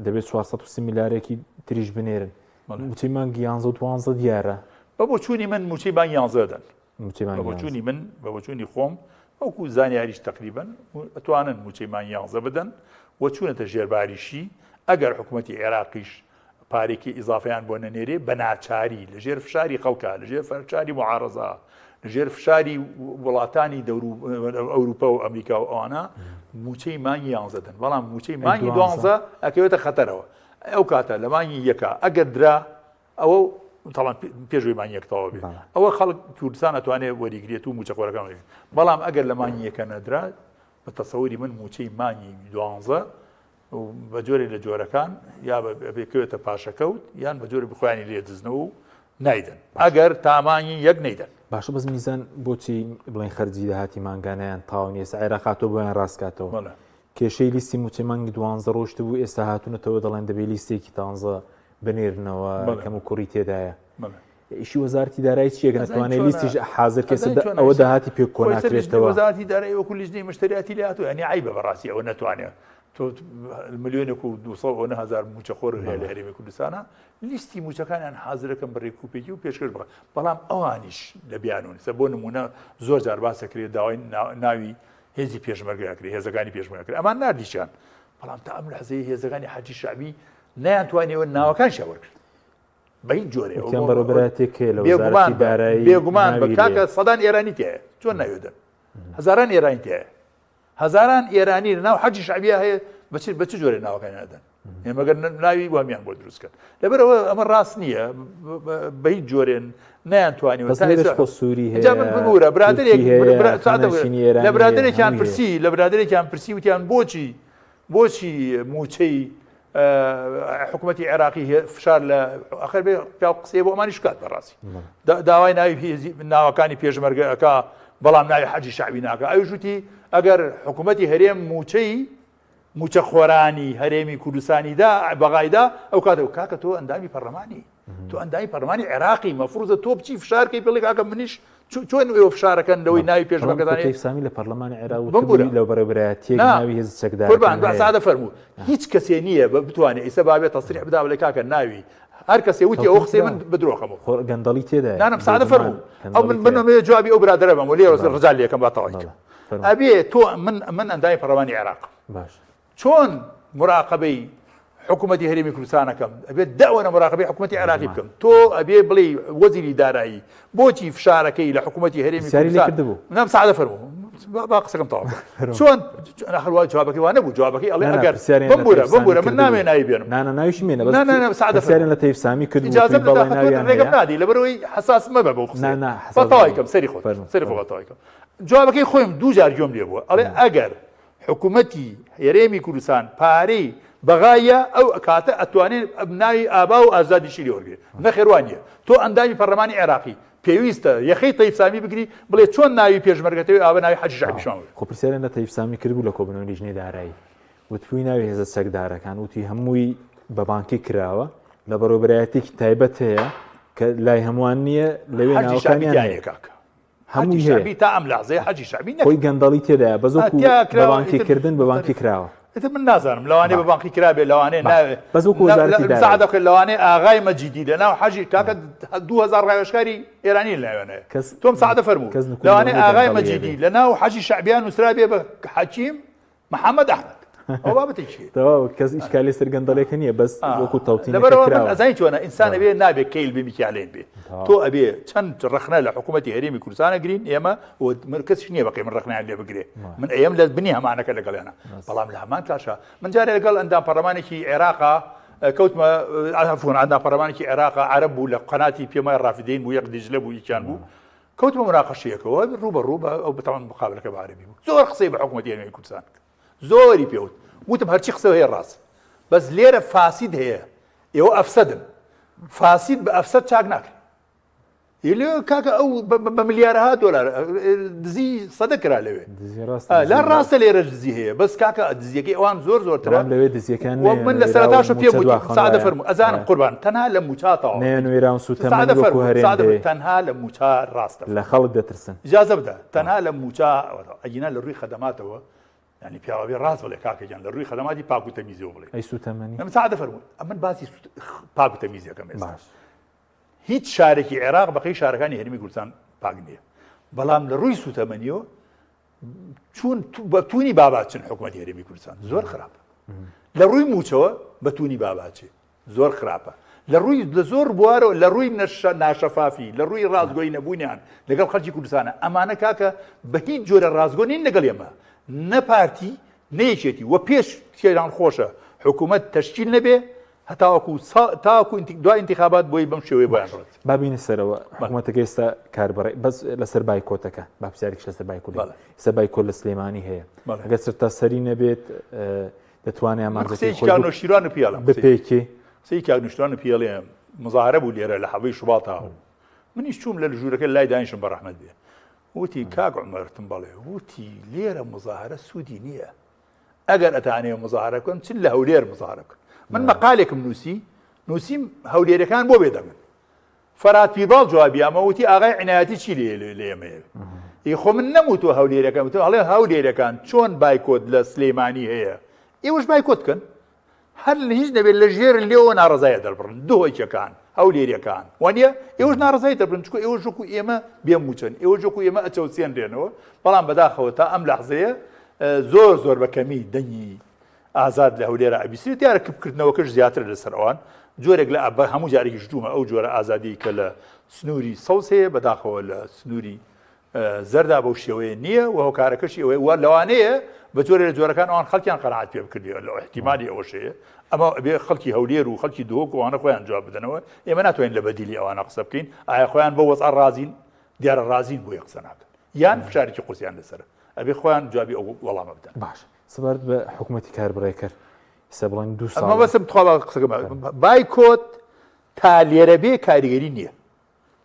دەبێت 430 ملیارێکی تریش بنێرن مووچەی مانگی یانزە و دوانزە دیارە بە بۆچوونی من مووچەی مانگی یانزە دەن بە بۆچوونی من بە بۆچوونی خۆم وەکو زانیاریش تقریبن ئەتوانن موچەی مانگ یانزە بدەن و چوونەتە ژێرباریشی ئەگەر حکوومەتی عێراقیش پارێکی ئیزافیان بۆ نەنێرێ بە ناچاری لەژێر فشاری خەڵکە لەژێر فشاری معارەزە لەژێر فشاری وڵاتانی دەور ئەوروپا و ئەمریکا و ئەوانە موچەی مانگی یانزە دەن بەڵام موچەی مانگی دوانزە ئەکەوێتە خەتەرەوە ئەو کاتە لە مانگی یەکە ئەگەر درا ئەوە تاڵان پێش وەی مانگی یەک تەواو بێت ئەوە خەڵک کوردستان ئەتوانێت وەریگرێت و موچەخۆرەکان وەریگرێت بەڵام ئەگەر لە مانگی یەکە نەدرا بە تەسەوری من موچەی مانگی دوانزە بە جۆرێک لە جۆرەکان یا بێکەوێتە پاشەکەوت یان بە جۆرە بخۆیانی لێ دزنەوە و نایدەن ئەگەر تامانی یەک نەیدەن. باشە بەس میزان بۆچی بڵێن خەرجی داهاتی مانگانەیان تەواو نیە ئێستا عێراق هاتووە بۆیان ڕاستکاتەوە کێشەی لیستی موچەی مانگی دوانزە ڕۆشتبوو ئێستا هاتوونەتەوە دەڵێن دەبێ لیستێکی تازە بنێرنەوە کەم و کوڕی تێدایە ئیشی وەزارتی دارایی چییە نەتوانێت لیستیش حاضر کەس ئەوە داهاتی پێ کۆناکرێتەوە وەزارتی دارایی وەکو لیژنەی مشتریاتی لێ هاتووە یعنی عیبە بەڕاستی ئەوە نەتوانێت تۆ ملیۆنێک و 200 هزار موچەخۆر هەیە لە هەرێمی کوردستانە لیستی موچەکانیان حاضرەکەم بە ڕێکوپێکی و پێشکەش بڕە بەڵام ئەوانیش لە بیانون سە بۆ نمونە زۆر جار باسەکرێت داوای ناوی هێزی پێشمەرگە ئەکرێ هێزەکانی پێشمەرگە ئەکرێ ئەمان ناردیشیان بەڵام تا ئەم لەحزەیە هێزەکانی حەجی شەعبی نەیانتوانیەوە ناوەکانشیان وەرگرن بە هیچ جۆرێ وتیان بەڕێوەبەرایەتێک هەیە لە وەزارەتی دارایی بێگومان بە کاکە سەدان ئێرانی تایە چۆن ناوێ دەن هەزاران ئێرانی تایە هەزاران ئێرانی لە ناو حەجی شەعبیە هەیە بە چ جۆرێ ناوەکانیان ئەدەن ئێمە گەر ناوی وامیان بۆ دروست کرد لەبەرەوە ئەمە ڕاست نییە بە هیچ جۆرێن نەیانتوانیوە بەس لێرەش خۆ سووری هەیە جا من ببوورە برادەرێک تورکی هەیە، برا- ساعتە بگرە. خانەنشینی ئێرانی لە هەیە، برادەرێکیان هەمووی هەیە. پرسی لە برادەرێکیان پرسی وتیان بۆچی بۆچی مووچەی حکوومەتی عێراقی فشار لە ئەخر بێ پیاو قسەیە بۆ ئەمانیش بکات بەڕاستی داوای ناوی ناوەکانی پێشمەرگە ئەکا بەڵام ناوی حەجی شەعبی ناکا ئەویش وتی ئەگەر حکوومەتی هەرێم مووچەی موچەخۆرانی هەرێمی کوردستانی دا بەغایدا ئەو کاتە کاکە تۆ ئەندامی پەرلەمانی تۆ ئەندامی پەرلەمانی عێراقی مەفروزە تۆ بچی فشارکەی پێڵی کاکە منیش چۆن ئێوە فشارەکەن لەوەی ناوی پێشمەرگەدانی سامی لە پەرلەمانی عێراق بمبورە لەو بەڕێوەبەرایەتییەک ناوی هێزە چەکدارەکان هەیە. سادە فەرموو هیچ کەسێ نییە بە بتوانێت ئیسە بابێت تەسریح بدا بڵێ کاکە ناوی هەر کەسێ وتی ئەو قسەی من بدرۆخەمەوە خۆ گەندەڵی تێدایە نانم سادە فەرموو ئەو من من ئەمەوێ جوابی ئەو برادەرە بەم و لێ ڕزا لێکەم با تەواوی کەم ئەبێ تۆ من من ئەندامی پەرلەمانی عێراق باش چۆن مراقبەی حکوومەتی هەرێمی کوردستانەکەم ئەبێت داوەنە مراقبەی حکوومەتی عێراقی بکەم تۆ ئەبێ بڵێ وەزیری دارایی بۆچی فشارەکەی لە حکوومەتی هەرێمی کردبوو نام سعادە فەرموو با قسەکەم تەواو چۆن هەروە جوابەکەی وانە بوو جوابەکەی ئەڵێ ئەگەر بمبورە بمبورە من نامێ ناوی بێنم نانا ناویش مێنە بەس نا سعادە پرسیاریان لە تەیف سامی کرد ئیجازە بدە ڕێگەم نادی لەبەرەوەی حساس مەبە بەو قسە نا با تەواوی کەم سەری خۆت سەری خۆ با تەواوی کەم جوابەکەی خۆیم دوو جار گوێم لێ بووە ئەڵێ ئەگەر حکومەتی هەرێمی کوردستان پارەی بەغایە ئەو کاتە ئەتوانێت ناوی ئابا و ئازادیشی لێ وەرگێ نەخێر وا نییە تۆ ئەندامی پەرلەمانی عێراقی پێویستە یەخەی تەیف سامی بگری بڵێ چۆن ناوی پێشمەرگەتەوەی ئابا ناوی حەجی شەعبیشمان وەرگرت. خۆ پرسیاریان لە تەیف سامی کردبوو لە کۆبوونەوەی لیژنەی دارایی وتبووی ناوی هێزە چەکدارەکان وتی هەمووی بە بانکی کراوە لە بەڕێوەبەرایەتێکی تایبەت هەیە کە لای هەمووان نییە لەوێ حەجی شەعبی ناوەکانیان تیا هەیە نییە کاکە هەمووی حەجی هەیە شەعبی تا ئەم لەحزەیە حەجی شەعبی خۆی نەکرد گەندەڵی تێدایە بەس ئا وەکو تیا بە کراوە بانکی ئیتر کردن بە بانکی کراوە ئیتر من نازانم لەوانەیە بە باش بانقی کرابێ لەوانەیە باش ناوێ بەس وەکو وەزارەتی دارایی سەعدە لەوانەیە ئاغای مەجیدی لە ناو حەجی کاکە 2000 ڕاوێژکاری ئێرانی لەوێنەیە کەس تۆم سەعدە فەرموو کەس نکوڵی لەوانەیە لەوەی ئاغای گەندەڵی مەجیدی هەبێ لە ناو حەجی شەعبیان نووسرابێ بە حەکیم محەممەد ئەحمەد ئەو بابەتێکی هەیە تەواو کەس ئیشکالی سەر گەندەڵێکە نییە بەس وەکو تەوتینەکە لەبەرەوە من کراوە ئەزانی چۆنە ئینسان ئەبێ نابێ کەیل بێ میکیالین بێ تۆ ئەبێ چەند ڕەخنە لە حکوومەتی هەرێمی کوردستانە گرین ئێمە و من کەسیش نییە بەقی من ڕەخنەیان لێ بگرێ من ئەیەم لە بنی هەمانەکە لەگەڵیانە بەڵام لە هەمان کاشا من جارێ لەگەڵ ئەندام پەرلەمانێکی عێراقا کەوتمە عەفوەن ئەندام پەرلەمانێکی عێراقا عەرەب بوو لە قەناتی پێم وایە ڕافدەین بوو یەک دیجلە بوو یەکیان بوو کەوتمە مناقەشەیەکەوە ڕوو بە ڕوو بە ئەو بەتەمان مقابلەکە بە عەرەبی بوو زۆر قسەی بە حکوومەتی هەرێمی کوردستان کرد زۆری پێوت وتم هەرچی قسە هەیە ڕاست بەس لێرە فاسید هەیە ئێوە ئەفسەدن فاسید بە ئەفسەد چاک ناکرێت لێ کاکە ئەو بە ملیارەها دۆلار دزی سەدە کرا لەوێ لا ڕاستە لێرە دزی هەیە بەس کاکە دزیەکەی ئەوان زۆر زۆرترە لەوێ دزیەکان من لە سەرتاش پێ سادە فەرمو ئەزانم قوربان تەنها لە موچاتەوە نوێران سوتەمەنی وەکو هەرێم تەنها لە موچە ڕاستە لە خەڵک دەترسن ئیجازە بدە تەنها لە موچە ئەگینا لە ڕووی خەدەماتەوە یعنی پیاوە ڕاست بڵێ کاکە گیان لە ڕووی خەدەماتی پاک و تەمیزەوە بڵێ ئەی سوتەمەنی ئەم سادە فەرموو ئەمن باسی پاک و تەمیزەکەم ئێستا باش هیچ شارێکی عێراق بەقەی شارەکانی هەرێمی کوردستان پاک نییە بەڵام لە ڕووی سوتەمەنیەوە چون بە تونی باباچن حکوومەتی هەرێمی کوردستان زۆر خراپە لە ڕووی موچەوە بە تونی باباچێ زۆر خراپە لە ڕووی لە زۆر بوارەوە لە ڕووی ناشەفافی لە ڕووی ڕاستگۆی نەبوونیان لەگەڵ خەڵکی کوردستانە ئەمانە کاکە بە هیچ جۆرە ڕاستگۆ نین لەگەڵ ئێمە نە پارتی نە یەکێتی وە پێش تێران خۆشە حکوومەت تەشکیل نەبێ هەتاوەکو تاوەکو دوای ئینتیخابات بۆی بەم شێوەیە بۆیان ڕۆت. با بینە سەرەوە حکوومەتەکە ئێستا کاربڕێ بەس لەسەر بایکۆتەکە با پرسیارێکیش لەسەر بایکۆت ئێستا بایکۆت لە سلێمانی هەیە ئەگەر سەرتاسەری نەبێت دەتوانێ ئامانجەکەی خۆی کاک نەوشیروان و پیاڵم بپێکێ. قسەی کاک نەوشیروان و پیاڵێ مزاهرە بوو لێرە لە حەڤەی شوباتا منیش چووم لە ژوورەکە لای دانیشم بە ڕەحمەت بێ وتی کاک عومەر وتم بەڵێ وتی لێرە مزاهرە سوودی نییە ئەگەر ئەتانەوێ مزاهرە بکەن چ لە هەولێر مزاهرە بکەن من مەقالێکم نووسی نووسیم هەولێرەکان بۆ بێدەنگن فەرات پیرباڵ جوابی ئەمە وتی ئاغای عنایەتی چی لێ لێ ئێمەیە ئی خۆ من نەموتوە هەولێرەکان وتم ئەڵێ هەولێرەکان چۆن بایکۆت لە سلەیمانی هەیە ئێوەش بایکۆت بکەن هەر لە هیچ نەبێت لە ژێر لێوە ناڕەزایە دەربڕن دهۆکیەکان هەولێریەکان وانە ئێوەش ناڕەزای دەربڕن چونکە ئێوەش وەکو ئێمە بێ مووچەن ئێوەش وەکو ئێمە ئەچەوسێنرێنەوە بەڵام بەداخەوە تا ئەم لەحزەیە زۆر زۆر بە کەمی دەنگی ئازاد لە هەولێرا ئەبیسرێت دیارە کپکردنەوەکەش زیاترە لەسەر ئەوان جۆرێک لە ئەبە هەموو جارێکیش دوومە ئەو جۆرە ئازادی کە لە سنووری سەوز هەیە بەداخەوە لە سنووری زەردا بەو شێوەیە نییە و هۆکارەکەشی ئەوەیە و لەوانەیە بە جۆرێ لە جۆرەکان ئەوان خەڵکیان قەناعەت پێ بکردێ لە ئیحتیمالی ئەوەش هەیە ئەمە ئەبێ خەڵکی هەولێر و خەڵکی دهۆک و ئەوانە خۆیان جواب بدەنەوە ئێمە ناتوانین لە بەدیلی ئەوانە قسە بکەین ئایا خۆیان بەو وەزعە ڕازین دیارە ڕازین بۆیە قسە ناکەن یان فشارێکی قورسیان لەسەرە ئەبێ خۆیان جوابی ئەو وەڵامە بدەن. باش سەبارەت بە حکوومەتی کاربڕێکەر ئێستا بڵێن دوو ساڵ مەبەستم تخوا با قسەکەم بایکۆت تا لێرە بێ کاریگەری نییە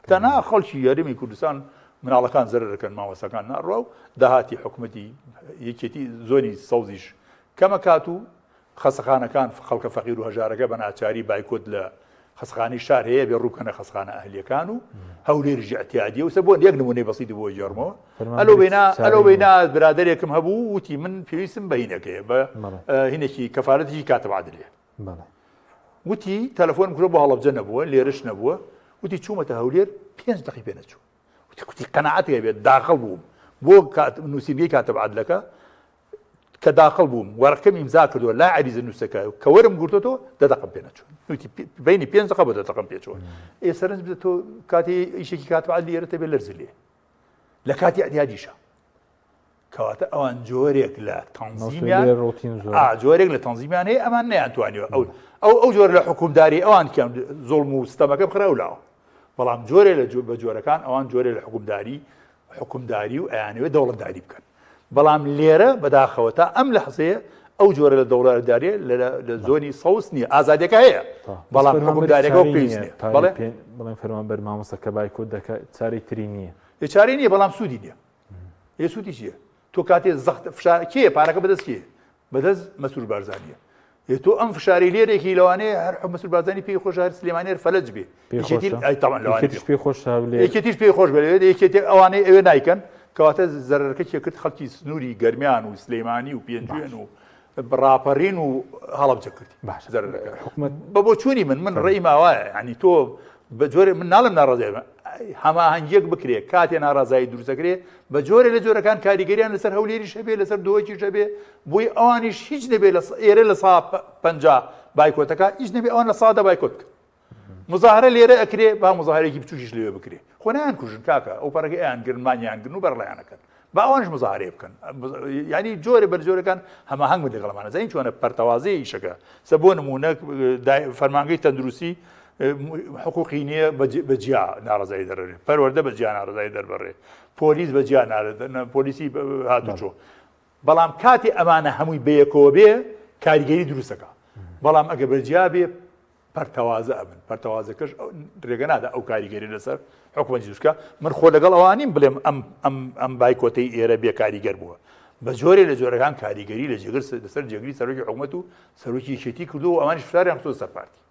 تەنها خەڵکی هەرێمی کوردستان مناڵەکان زەرەر دەکەن مامۆستاکان ناڕوا و داهاتی حکومەتی یەکێتی زۆنی سەوزیش کەمەکات و خەسەخانەکان خەڵکە فەقیر و هەژارەکە بە ناچاری بایکۆت لە خەسخانەی شار هەیە بێ ڕووکەنە خەسخانە ئەهلیەکان و هەولێریش ئیعتیادیە و سە بۆ یەک نمونەی بەسیتی بۆ گێڕمەوە ئەلۆ بینا ئەلۆ بینا برادێکم هەبوو وتی من پێویستم بە هینەکەیە بە هینێکی کەفاەتێکی کاتب عادلیە وتی تەلەفۆنم کرد بۆ هەڵەبجە نەبووە لێرش نەبووە وتی چوومەتە هەولێر پێنج دقی پێ نەچوو وتی کوتی قەناعەتی هەبێت داخڵ بووم بۆ نووسینگەی کاتب عادلەکە کە داخڵ بووم وەرەقەکەم ئیمزا کردووە لای عەریزە نووسەکە کە وەرم گرتۆتەوە دە دەقم پێ نەچوو وتی بینی پێنج دەقە بۆ دە دەقم پێ چووە ئێ سەرنج بدە تۆ کاتی ئیشێکی کاتب عادلی ئێرە تەبێ لەرزی لێ لە کاتی ئیعتیادیشە کەواتە ئەوان جۆرێک لە تەنزیمیان جۆرێک لە تەنزیمیان هەیە ئەمان نەیانتوانیوە ئەو ئەو ئەو جۆر لە حکومداری ئەوان کەم زوڵم و ستەمەکە بخرا و لاوە بەڵام جۆرێ لە بە جۆرەکان ئەوان جۆرێ لە حکومداری حکومداری و ئەیانەوێت دەوڵەتداری بکەن بەڵام لێرە بەداخەوە تا ئەم لەحزەیە ئەو جۆرە لە دەوڵەتداریە لە زۆنی سەوز نییە ئازادیەکە هەیە بەڵام حکومداریەکە پێویست نییە بەڵێ بەڵێن فەرمانبەر مامۆستا کە بایکۆت دەکات چارەی تری نییە چارەی نییە بەڵام سوودی نییە ئێ سوودی چییە تۆ کاتێ زەخت فشار کێ پارەکە بەدەست کێ بەدەست مەسرور بارزانیە ئێ تۆ ئەم فشاری لێرێکی لەوانەیە هەر مەسرور بارزانی پێی خۆش هەر سلێمانی هەر فەلەج بێ یەکێتیش پێی خۆش یەکێتیش پێی خۆش بێت یەکێتی ئەوانەی ئەوێ نایکەن کەواتە زەرەرەکە کێ کرد خەڵکی سنووری گەرمیان و سلەیمانی و پێنجوێن و ڕاپەڕین و هەڵەبجە کردی باش زەرەرەکە حکومت بە بۆچوونی من من ڕێی ماوایە ینی تۆ بە جۆرێ من ناڵم ناڕازی هەماهەنگیەک بکرێ کاتێ ناڕازایی دروستەکرێ بە جۆرێ لە جۆرەکان کاریگەریان لەسەر هەولێریش هەبێ لەسەر دۆکیش هەبێ بۆی ئەوانیش هیچ نەبێ لە ئێرە لە سا 50 بایکۆتەکە هیچ نەبێ ئەوان لە سادا بایکۆت بکەن مزاهرە لێرە ئەکرێ با مزاهرێکی بچووکیش لەوێ بکرێ خۆ نایان کوژن کاکە ئەو پەڕەکە ئەیان گرن مانیان گرن و بەرڵیانەکەن با ئەوانش مزاهرەیە بکەن ینی جۆرە بەر جۆرەکان هەماهەنگ بن لەگەڵمانە زانین چۆنە پەرتەوازەی ئیشەکە سە بۆ نمونە فەرمانگەی تەندروستی حقوقی نییە بە جیا ناڕزایی دەڕێ پەروەردە بە جیا ناڕزایی دەربڕێ پۆلیس بە جیا پۆلیسی هاتوچۆ بەڵام کاتی ئەمانە هەمووی بەیەکەوە بێ کاریگەری دروستەکە بەڵام ئەگە بەجیا بێ پەرتەوازە ئەبن، پەرتەوازەکەش رێگە نادا ئەو کاریگەری لەسەر حکومەتی دروست بکا، من خۆ لەگەڵ ئەوە نیم بڵێم ئەم ئەم ئەم بایکۆتەی ئێرە بێ کاریگەر بووە، بە جۆرێ لە جۆرەکان کاریگەری لە جێگر لەسەر جێگری سەرۆکی حکومەت و سەرۆکی یەکێتی کردووە و ئەوانیش فشاریان خستووە سەر پارتی.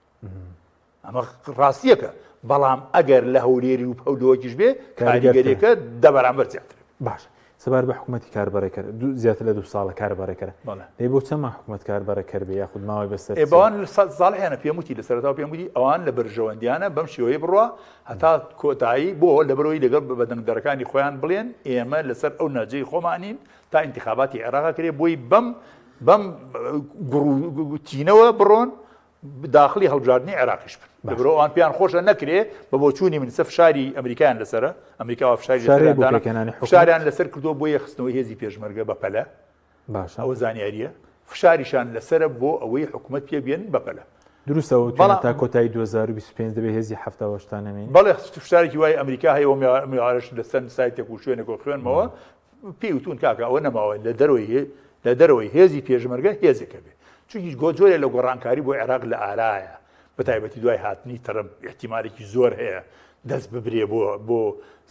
ئەمە ڕاستیەکە، بەڵام ئەگەر لە هەولێری و پەودۆکیش بێ کاریگەریەکە دە بەرامبەر زیاتر. باشە سەبارەت بە حکوومەتی کاربەڕێکەر زیاتر لە دوو ساڵە کاربەڕێکەرە دەی بۆ چەند مانگ حکوومەت کاربەڕێکەر بێ یاخود ماوەی بەسەر ئێ بەوان ساڵحیانە پێم وتی لە سەرەتاوە پێم وتی ئەوان لە بەرژەوەندیانە بەم شێوەیە بڕوا هەتا کۆتایی بۆ لەبەرەوەی لەگەڵ بە دەنگدەرەکانی خۆیان بڵێن ئێمە لەسەر ئەو نەجەی خۆمانین تا ئینتخاباتی عێراق کرێ بۆی بەم بەم گوڕ و تینەوە بڕۆن داخلی هەڵبژاردنی عێراقیش بن لەبەرئەوە ئەوان پێیان خۆشە نەکرێ بە بۆچوونی من سە فشاری ئەمریکایان لەسەرە ئەمریکاوە فشاری فشاری بۆ پێکهێنانی حکومەت؟ فشاریان لەسەر کردووە بۆ یەکخستنەوەی هێزی پێشمەرگە بە پەلە باشە ئەوە زانیارییە فشاریشان لەسەرە بۆ ئەوەی حکومەت پێک بێنن بە پەلە دروستە ئەوە بەڵام تا کۆتایی 2025 دەبێ هێزی 78 نەمێنێ بەڵێ فشارێکی وای ئەمریکا هەیە و میوارش لەسەر سایتێک و شوێنێک و خوێنمەوە پێی وتون کاکە ئەوە نەماوە لە دەرەوەی لە دەرەوەی هێزی پێشمەرگە هێزێکە بێ چونکی گۆ جۆرێ لە گۆڕانکاری بۆ عێراق لە ئارایە بە تایبەتی دوای هاتنی ترەمپ احتیمالێکی زۆر هەیە دەست ببرێ بۆ بۆ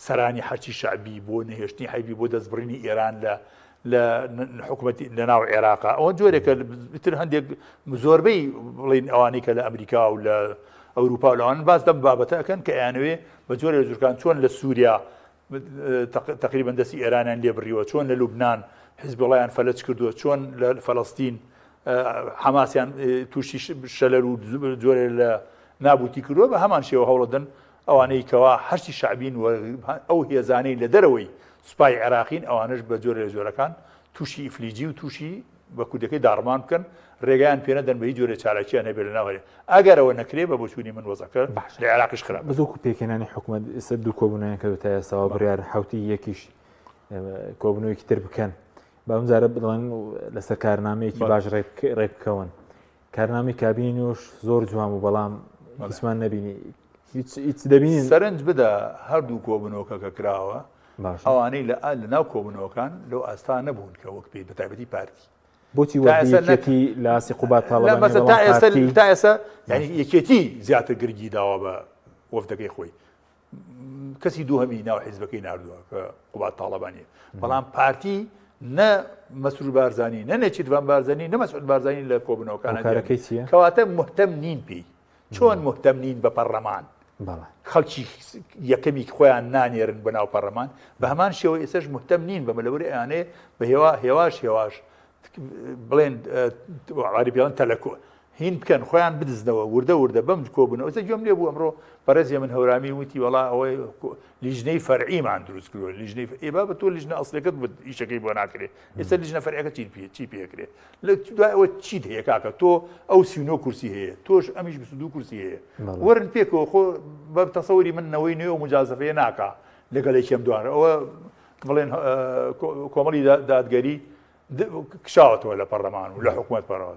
سەرانی حەچی شەعبی بۆ نەهێشتنی حەیبی بۆ دەستبڕینی ئێران لە لە حکوومەتی لە ناو عێراقا ئەوە جۆرێکە تر هەندێک زۆربەی بڵین ئەوانەی کە لە ئەمریکا و لە ئەوروپا و لەوان باس لەم بابەتە ئەکەن کە ئەیانەوێ بە جۆرێ لە جورکان چۆن لە سووریا تەقریبەن دەستی ئێرانیان لێ بڕیوە، چۆن لە لوبنان حیزبوڵایان فەلەج کردووە، چۆن لە فەلەستین حەماسیان تووشی شەلەر و جۆرێ لە نابوتی کردووە، بە هەمان شێوە هەوڵەدەن ئەوانەی کەوا حەشدی شەعبین و ئەو هێزانەی لە دەرەوەی سوپای عێراقین ئەوانەش بە جۆرێ لە جۆرەکان تووشی ئیفلیجی و تووشی بە کوردەکەی داڕمان بکەن، رێگایان پێ نەدەن بە هیچ جۆرێ چالاکییان هەبێ لە ناو هەرێم. ئەگەر ئەوە نەکرێ بە بۆچوونی من وەزعەکە باشە لە عێراقیش خراپ بەس دەبێ. وەکو پێکهێنانی حکومەت ئێستا دوو کۆبوونەوەیان کردووە تا ئێستا و بڕیارە حەوتی یەکیش کۆبوونەوەیەکی تر بکەن. با ئەم جارە بڵێن لەسەر کارنامەیەکی بەڵێ. باش ڕێک بکەون. کارنامەی کابینی نۆش زۆر جوان بوو بەڵام بەڵێ. هیچمان نەبینی. هیچ هیچ دەبینین؟ سەرنج بدە هەردوو کۆبوونەوەکە کە کراوە باشە. ئەوانەی لە لە ناو کۆبوونەوەکان لەو ئاستا نەبوون کە وەک پێی بە تایبەتی پارتی. بۆچی تا وەفدی ئێستا نەک یەکێتی لە ئاستی قوباد لا تاڵەبانیە مەسە بەڵام تا ئێستا پارتی تا ئێستا یعنی باشە. یەکێتی زیاتر گرنگی داوە بە وەفدەکەی خۆی کەسی دووهەمی ناو حیزبەکەی ناردووە کە قوباد تاڵەبانیە بەڵام پارتی نە مەسرور بارزانی نە نێچیرڤان بارزانی نە مەسعود بارزانی لە کۆبوونەوەکانە هۆکارەکەی چییە؟ کەواتە مهتەم نین پێی چۆن مهتەم نین بە پەڕلەمان خەڵکی یەکەمی خۆیان نانێرن بە ناو پەڕلەمان بە هەمان شێوە ئێسش مهتەم نین بە مەلەوەری ئەیانێ بە هێوا هێواش هێواش بڵێن عاری پێڵەن تەلەکۆ هین بکەن خۆیان بدزنەوە وردە وردە بەم کۆبوونەوە ئێستا گوێم لێ بوو ئەمڕۆ بەڕێز هێمن هەورامی وتی وەڵا ئەوەی لیژنەی فەرعیمان دروست کردووە لیژنەی ئێ بابە تۆ لیژنە ئەسڵەکەت بوو ئیشەکەی بۆ ناکرێ ئێستا لیژنە فەرعەکە چی پێ چی پێکرێ لە دوای ئەوە چیت هەیە کاکە تۆ ئەو 39 کورسی هەیە تۆش ئەمیش 22 کورسی هەیە وەرن پێکەوە خۆ بە تەسەوری من نەوەی نوێ و مجازفەیە ناکا لەگەڵ یەکێم دوانە ئەوە بڵێن کۆمەڵی دادگەری کشاوەتەوە لە پەرلەمان و لە حکوومەت پەڕەوە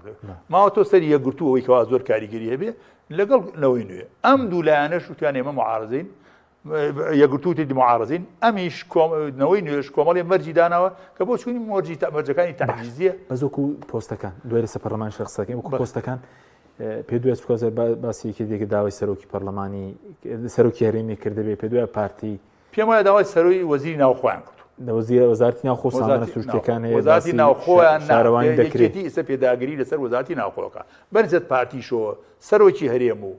ماوە تۆ سەری یەکگرتوو ئەوەی کەوا زۆر کاریگەری هەبێ لەگەڵ نەوەی نوێ ئەم دوو لایەنەش وتیان ئێمە معارزین یەکگرتوو تێدی معارزین ئەمیش نەوەی نوێش کۆمەڵی مەرجی داناوە کە بۆ چوونی مەرجی مەرجەکانی تەعجیزیە بەس وەکو پۆستەکان دوای لەسەر پەرلەمان شخصەکەی وەکو پۆستەکان پێ دوای چکە باسی یەکێتێکی داوای سەرۆکی پەرلەمانی سەرۆکی هەرێمی کردبێ پێ دوای پارتی پێم وایە داوای سەرۆی وەزیری ناوخۆیان کردو. لە وەزیر وەزارەتی ناوخۆ و سامانە سروشتیەکان هەیە وەزارەتی ناوخۆیان شارەوانی دەکرێت ئیسە پێداگری لەسەر وەزارەتی ناوخۆکە بەرزت پارتیشەوە سەرۆکی هەرێم و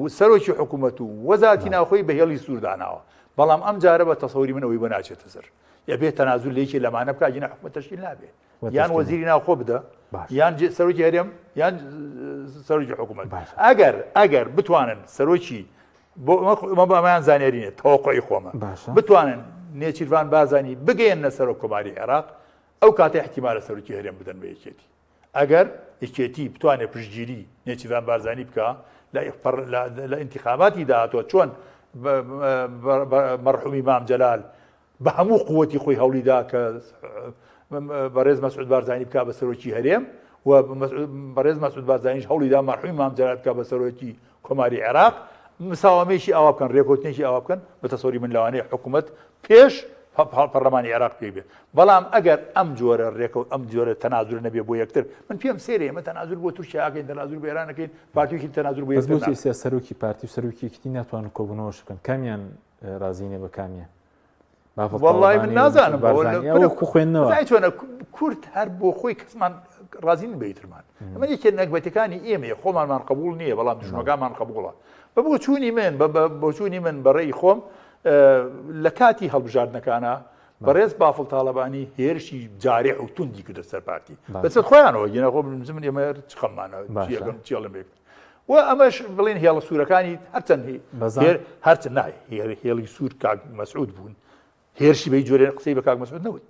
و سەرۆکی حکوومەت و وەزارەتی ناوخۆی بە هێڵی سوور داناوە بەڵام ئەم جارە بە تەسەوری من ئەوەی بۆ ناچێتە سەر یەبێ تەنازول لێکی لەمانە بکە گینە حکوومەت تەشکیل نابێ یان وەزیری ناوخۆ بدە یان سەرۆکی هەرێم یان سەرۆکی حکوومەت ئەگەر ئەگەر بتوانن سەرۆکی بۆ ئەمە بۆ ئەمەیان زانیاری نیە تەوەقعی خۆمە باشە. بتوانن نێچیرڤان بارزانی بگەیەننە سەرۆک کۆماری عێراق ئەو کاتە احتیمالە سەرۆکی هەرێم بدەن بە یەکێتی ئەگەر یەکێتی بتوانێت پشتگیری نێچیرڤان بارزانی بکا لە لە لە ئینتخاباتی داهاتوە چۆن مەرحومی مام جەلال بە هەموو قوتی خۆی هەوڵی دا کە بەڕێز مەسعود بارزانی بکا بە سەرۆکی هەرێم و بەڕێز مەسعود بارزانیش هەوڵی دا مەرحومی مام جەلال بکا بە سەرۆکی کۆماری عێراق مساوامەیەکی ئاوا بکەن ڕێکەوتنێکی ئاوا بکەن بە تەسەوری من لەوانەیە حکوومەت پێش پەرلەمانی عێراق پێک بێت بەڵام ئەگەر ئەم جۆرە ڕێکەوت ئەم جۆرە تەنازول نەبێ بۆ یەکتر من پێم سێرێ ئێمە تەنازول بۆ تورکیا ئەکەین تەنازول بۆ ئێران ئەکەین پارتیوکی تەنازول بۆ بەس یەکتر بۆچی ناکەن. ئێستا سەرۆکی پارتی و سەرۆکی یەکێتی ناتوانن کۆبوونەوەش بکەن کامیان ڕازی نیە بە کامیان بافڵ وەڵی من تاڵەبانی و نازانم مەسعود بارزانی ئەوە وەکو خوێندنەوە زای چۆنە کورد هەر بۆ خۆی کەسمان ڕازی نین بە ئیترمان ئەمە یەکێ نەگبەتەکانی ئێمەیە خۆمانمان قبول نییە بەڵام دژمەکانمان قبوڵە بە بۆچوونی من بە بۆچوونی من بەڕێی خۆم لە کاتی هەڵبژاردنەکانە بەڕێز بافڵ تاڵەبانی هێرشی جارێ و توندی کردە سەر پارتی بەسەر خۆیانەوە گینە خۆ من ئێمە چ خەممانە چیڵم بێت و ئەمەش بڵێن هێڵە سوورەکانی هەرچەند هەرچەند نا هێڵی سوور کاک مەسعود بوون هێرشی بەی جۆرێ قسەی بە کاک مەسعود نەوت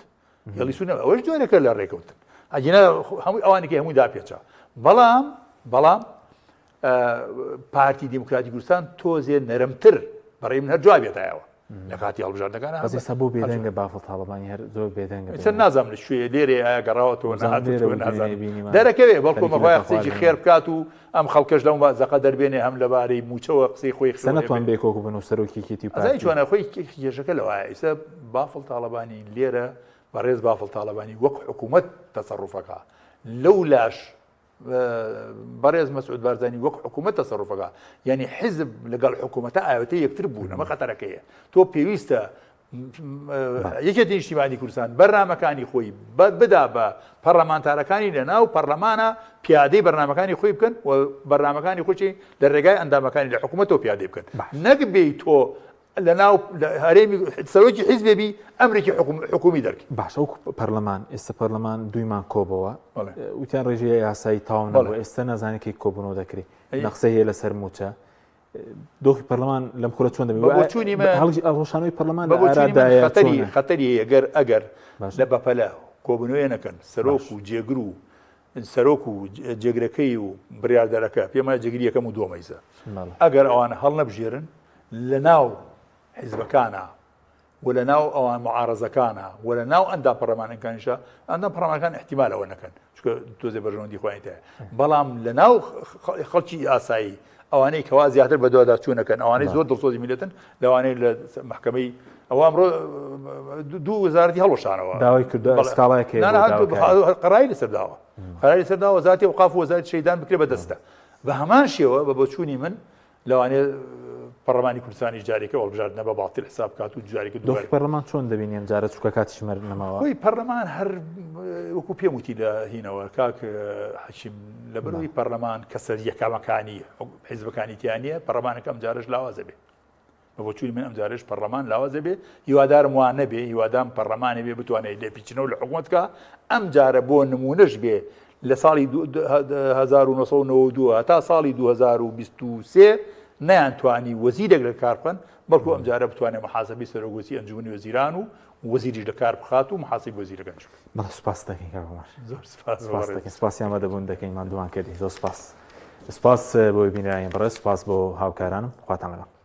هێڵی سوور نەوت ئەوەش جۆرێکە لە ڕێکەوتن ئەگینا هەمووی ئەوانێکی هەمووی داپێچا بەڵام بەڵام پارتی دیموکراتی کوردستان تۆزێ نەرمتر بەڕێ من هەر جوابێتایەوە لە کاتی هەڵبژاردنەکان بەس ئێستا بۆ بێدەنگە بافڵ تاڵەبانی هەر زۆر بێدەنگە ئێستا نازانم لە کوێ لێرێ ئایا گەڕاوەتەوە نەهاتووەتەوە نازانم دەرەکەوێ بەڵکو مەخوای قسەیەکی خێر بکات و ئەم خەڵکەش لەم زەقە دەربێنێ هەم لەبارەی مووچەوە قسەی خۆی خێر نەتوان بێ کۆک بن و سەرۆکی یەکێتی و پارتی چۆنە خۆی کێشەکە لەوایە ئێستا بافڵ تاڵەبانی لێرە بەڕێز بافڵ تاڵەبانی وەک حکوومەت تەسەڕوفەکە لەو لاش بەڕێز مەسعود بارزانی وەک حکوومەت تەسەروفەکە یعنی حیزب لەگەڵ حکوومەتە ئاوێتە یەکتر بوون ئەمە خەتەرەکەیە تۆ پێویستە یەکێتی نیشتیمانی کوردستان بەرنامەکانی خۆی بدا بە پەرلەمانتارەکانی لە ناو پەرلەمانە پیادەی بەرنامەکانی خۆی بکەن و بەرنامەکانی خۆشی لە ڕێگای ئەندامەکانی لە حکوومەتەوە پیادەی بکەن نەک بێی تۆ لە ناو هەرێمی سەرۆکی حیزبێ بی ئەمرێکی حکومی دەرکەی. باشە وەکو پەرلەمان ئێستا پەرلەمان دووی مانگ کۆبەوە وتیان ڕێژەی یاسایی تاو نەبوو ئێستا نازانێت کەی کۆبوونەوە دەکرێت نەقسە هەیە لەسەر مووچە دۆخی پەرلەمان لەم خولە چۆن دەبێت بۆچوونی من هەڵوەشانەوەی پەرلەمان بە بۆچوونی من خەتەری خەتەری هەیە گەر ئەگەر لە بەپەلە کۆبوونەوەی نەکەن سەرۆک و جێگر و سەرۆک و جێگرەکەی و بڕیاردەرەکە پێم وایە جێگری یەکەم و دووەمە ئیسە ئەگەر ئەوانە هەڵنەبژێرن لە ناو حیزبەکانە و لە ناو ئەوان معارەزەکانە و لە ناو ئەندام پەرلەمانەکانیشە ئەندام پەرلەمانەکان احتیمال ئەوە نەکەن چونکە تۆزێ بەرژەوەندی خۆیان تایە بەڵام لە ناو خەڵکی ئاسایی ئەوانەی کەوا زیاتر بەدوادا چوونەکەن ئەوانەی زۆر دڵسۆزی میلەتن لەوانەیە لە محکمەی ئەوە ئەمڕۆ دوو وەزارەتی هەڵوەشانەوە داوای کردو سکاڵایەک هەیە قەرای لەسەر داوە قەرای لەسەر داوە وەزارەتی ئەوقاف و وەزارەتی شەهیدان بکرێ بە دەستە بە هەمان شێوە بە بۆچوونی من لەوانەیە. پەڕلەمانی کوردستانیش جارێکە هەڵبژاردنە بە باتیل حساب کات و جارێکە دۆخی پەرلەمان چۆن دەبینی ئەم جارە چونکە کاتیش مەر نەماوە؟ خۆی پەرلەمان هەر وەکو پێم وتی لە هینەوە کاک حەکیم لەبەرەوەی پەرلەمان کەسە یەکەمەکانی حیزبەکانی تیا نییە پەرلەمانەکە ئەم جارەش لاوازە بێ بە بۆچوونی من ئەم جارەش پەرلەمان لاوازە بێ هیوادارم وا نەبێ هیوادام پەرلەمانێ بێ بتوانێت لێپیچنەوە لە حکوومەت کە ئەم جارە بۆ نمونەش بێ لە ساڵی 1992 هەتا ساڵی 2023 نەیانتوانی وەزیرێک لە کار بخەن بەڵکو ئەم جارە بتوانێت محاسبەی سەرۆک وەزیر ئەنجومەنی وەزیران و وەزیریش لە کار بخات و محاسبەی وەزیرەکانیش بکات. بەڵێ سوپاست دەکەین کاک عومەر. زۆر سوپاس سوپاس دەکەین سوپاسی ئامادەبوون دەکەین ماندوومان کردی زۆر سوپاس. سوپاس بۆ بینەرانی بەڕێز سوپاس بۆ هاوکارانم خواتان لەگەڵ.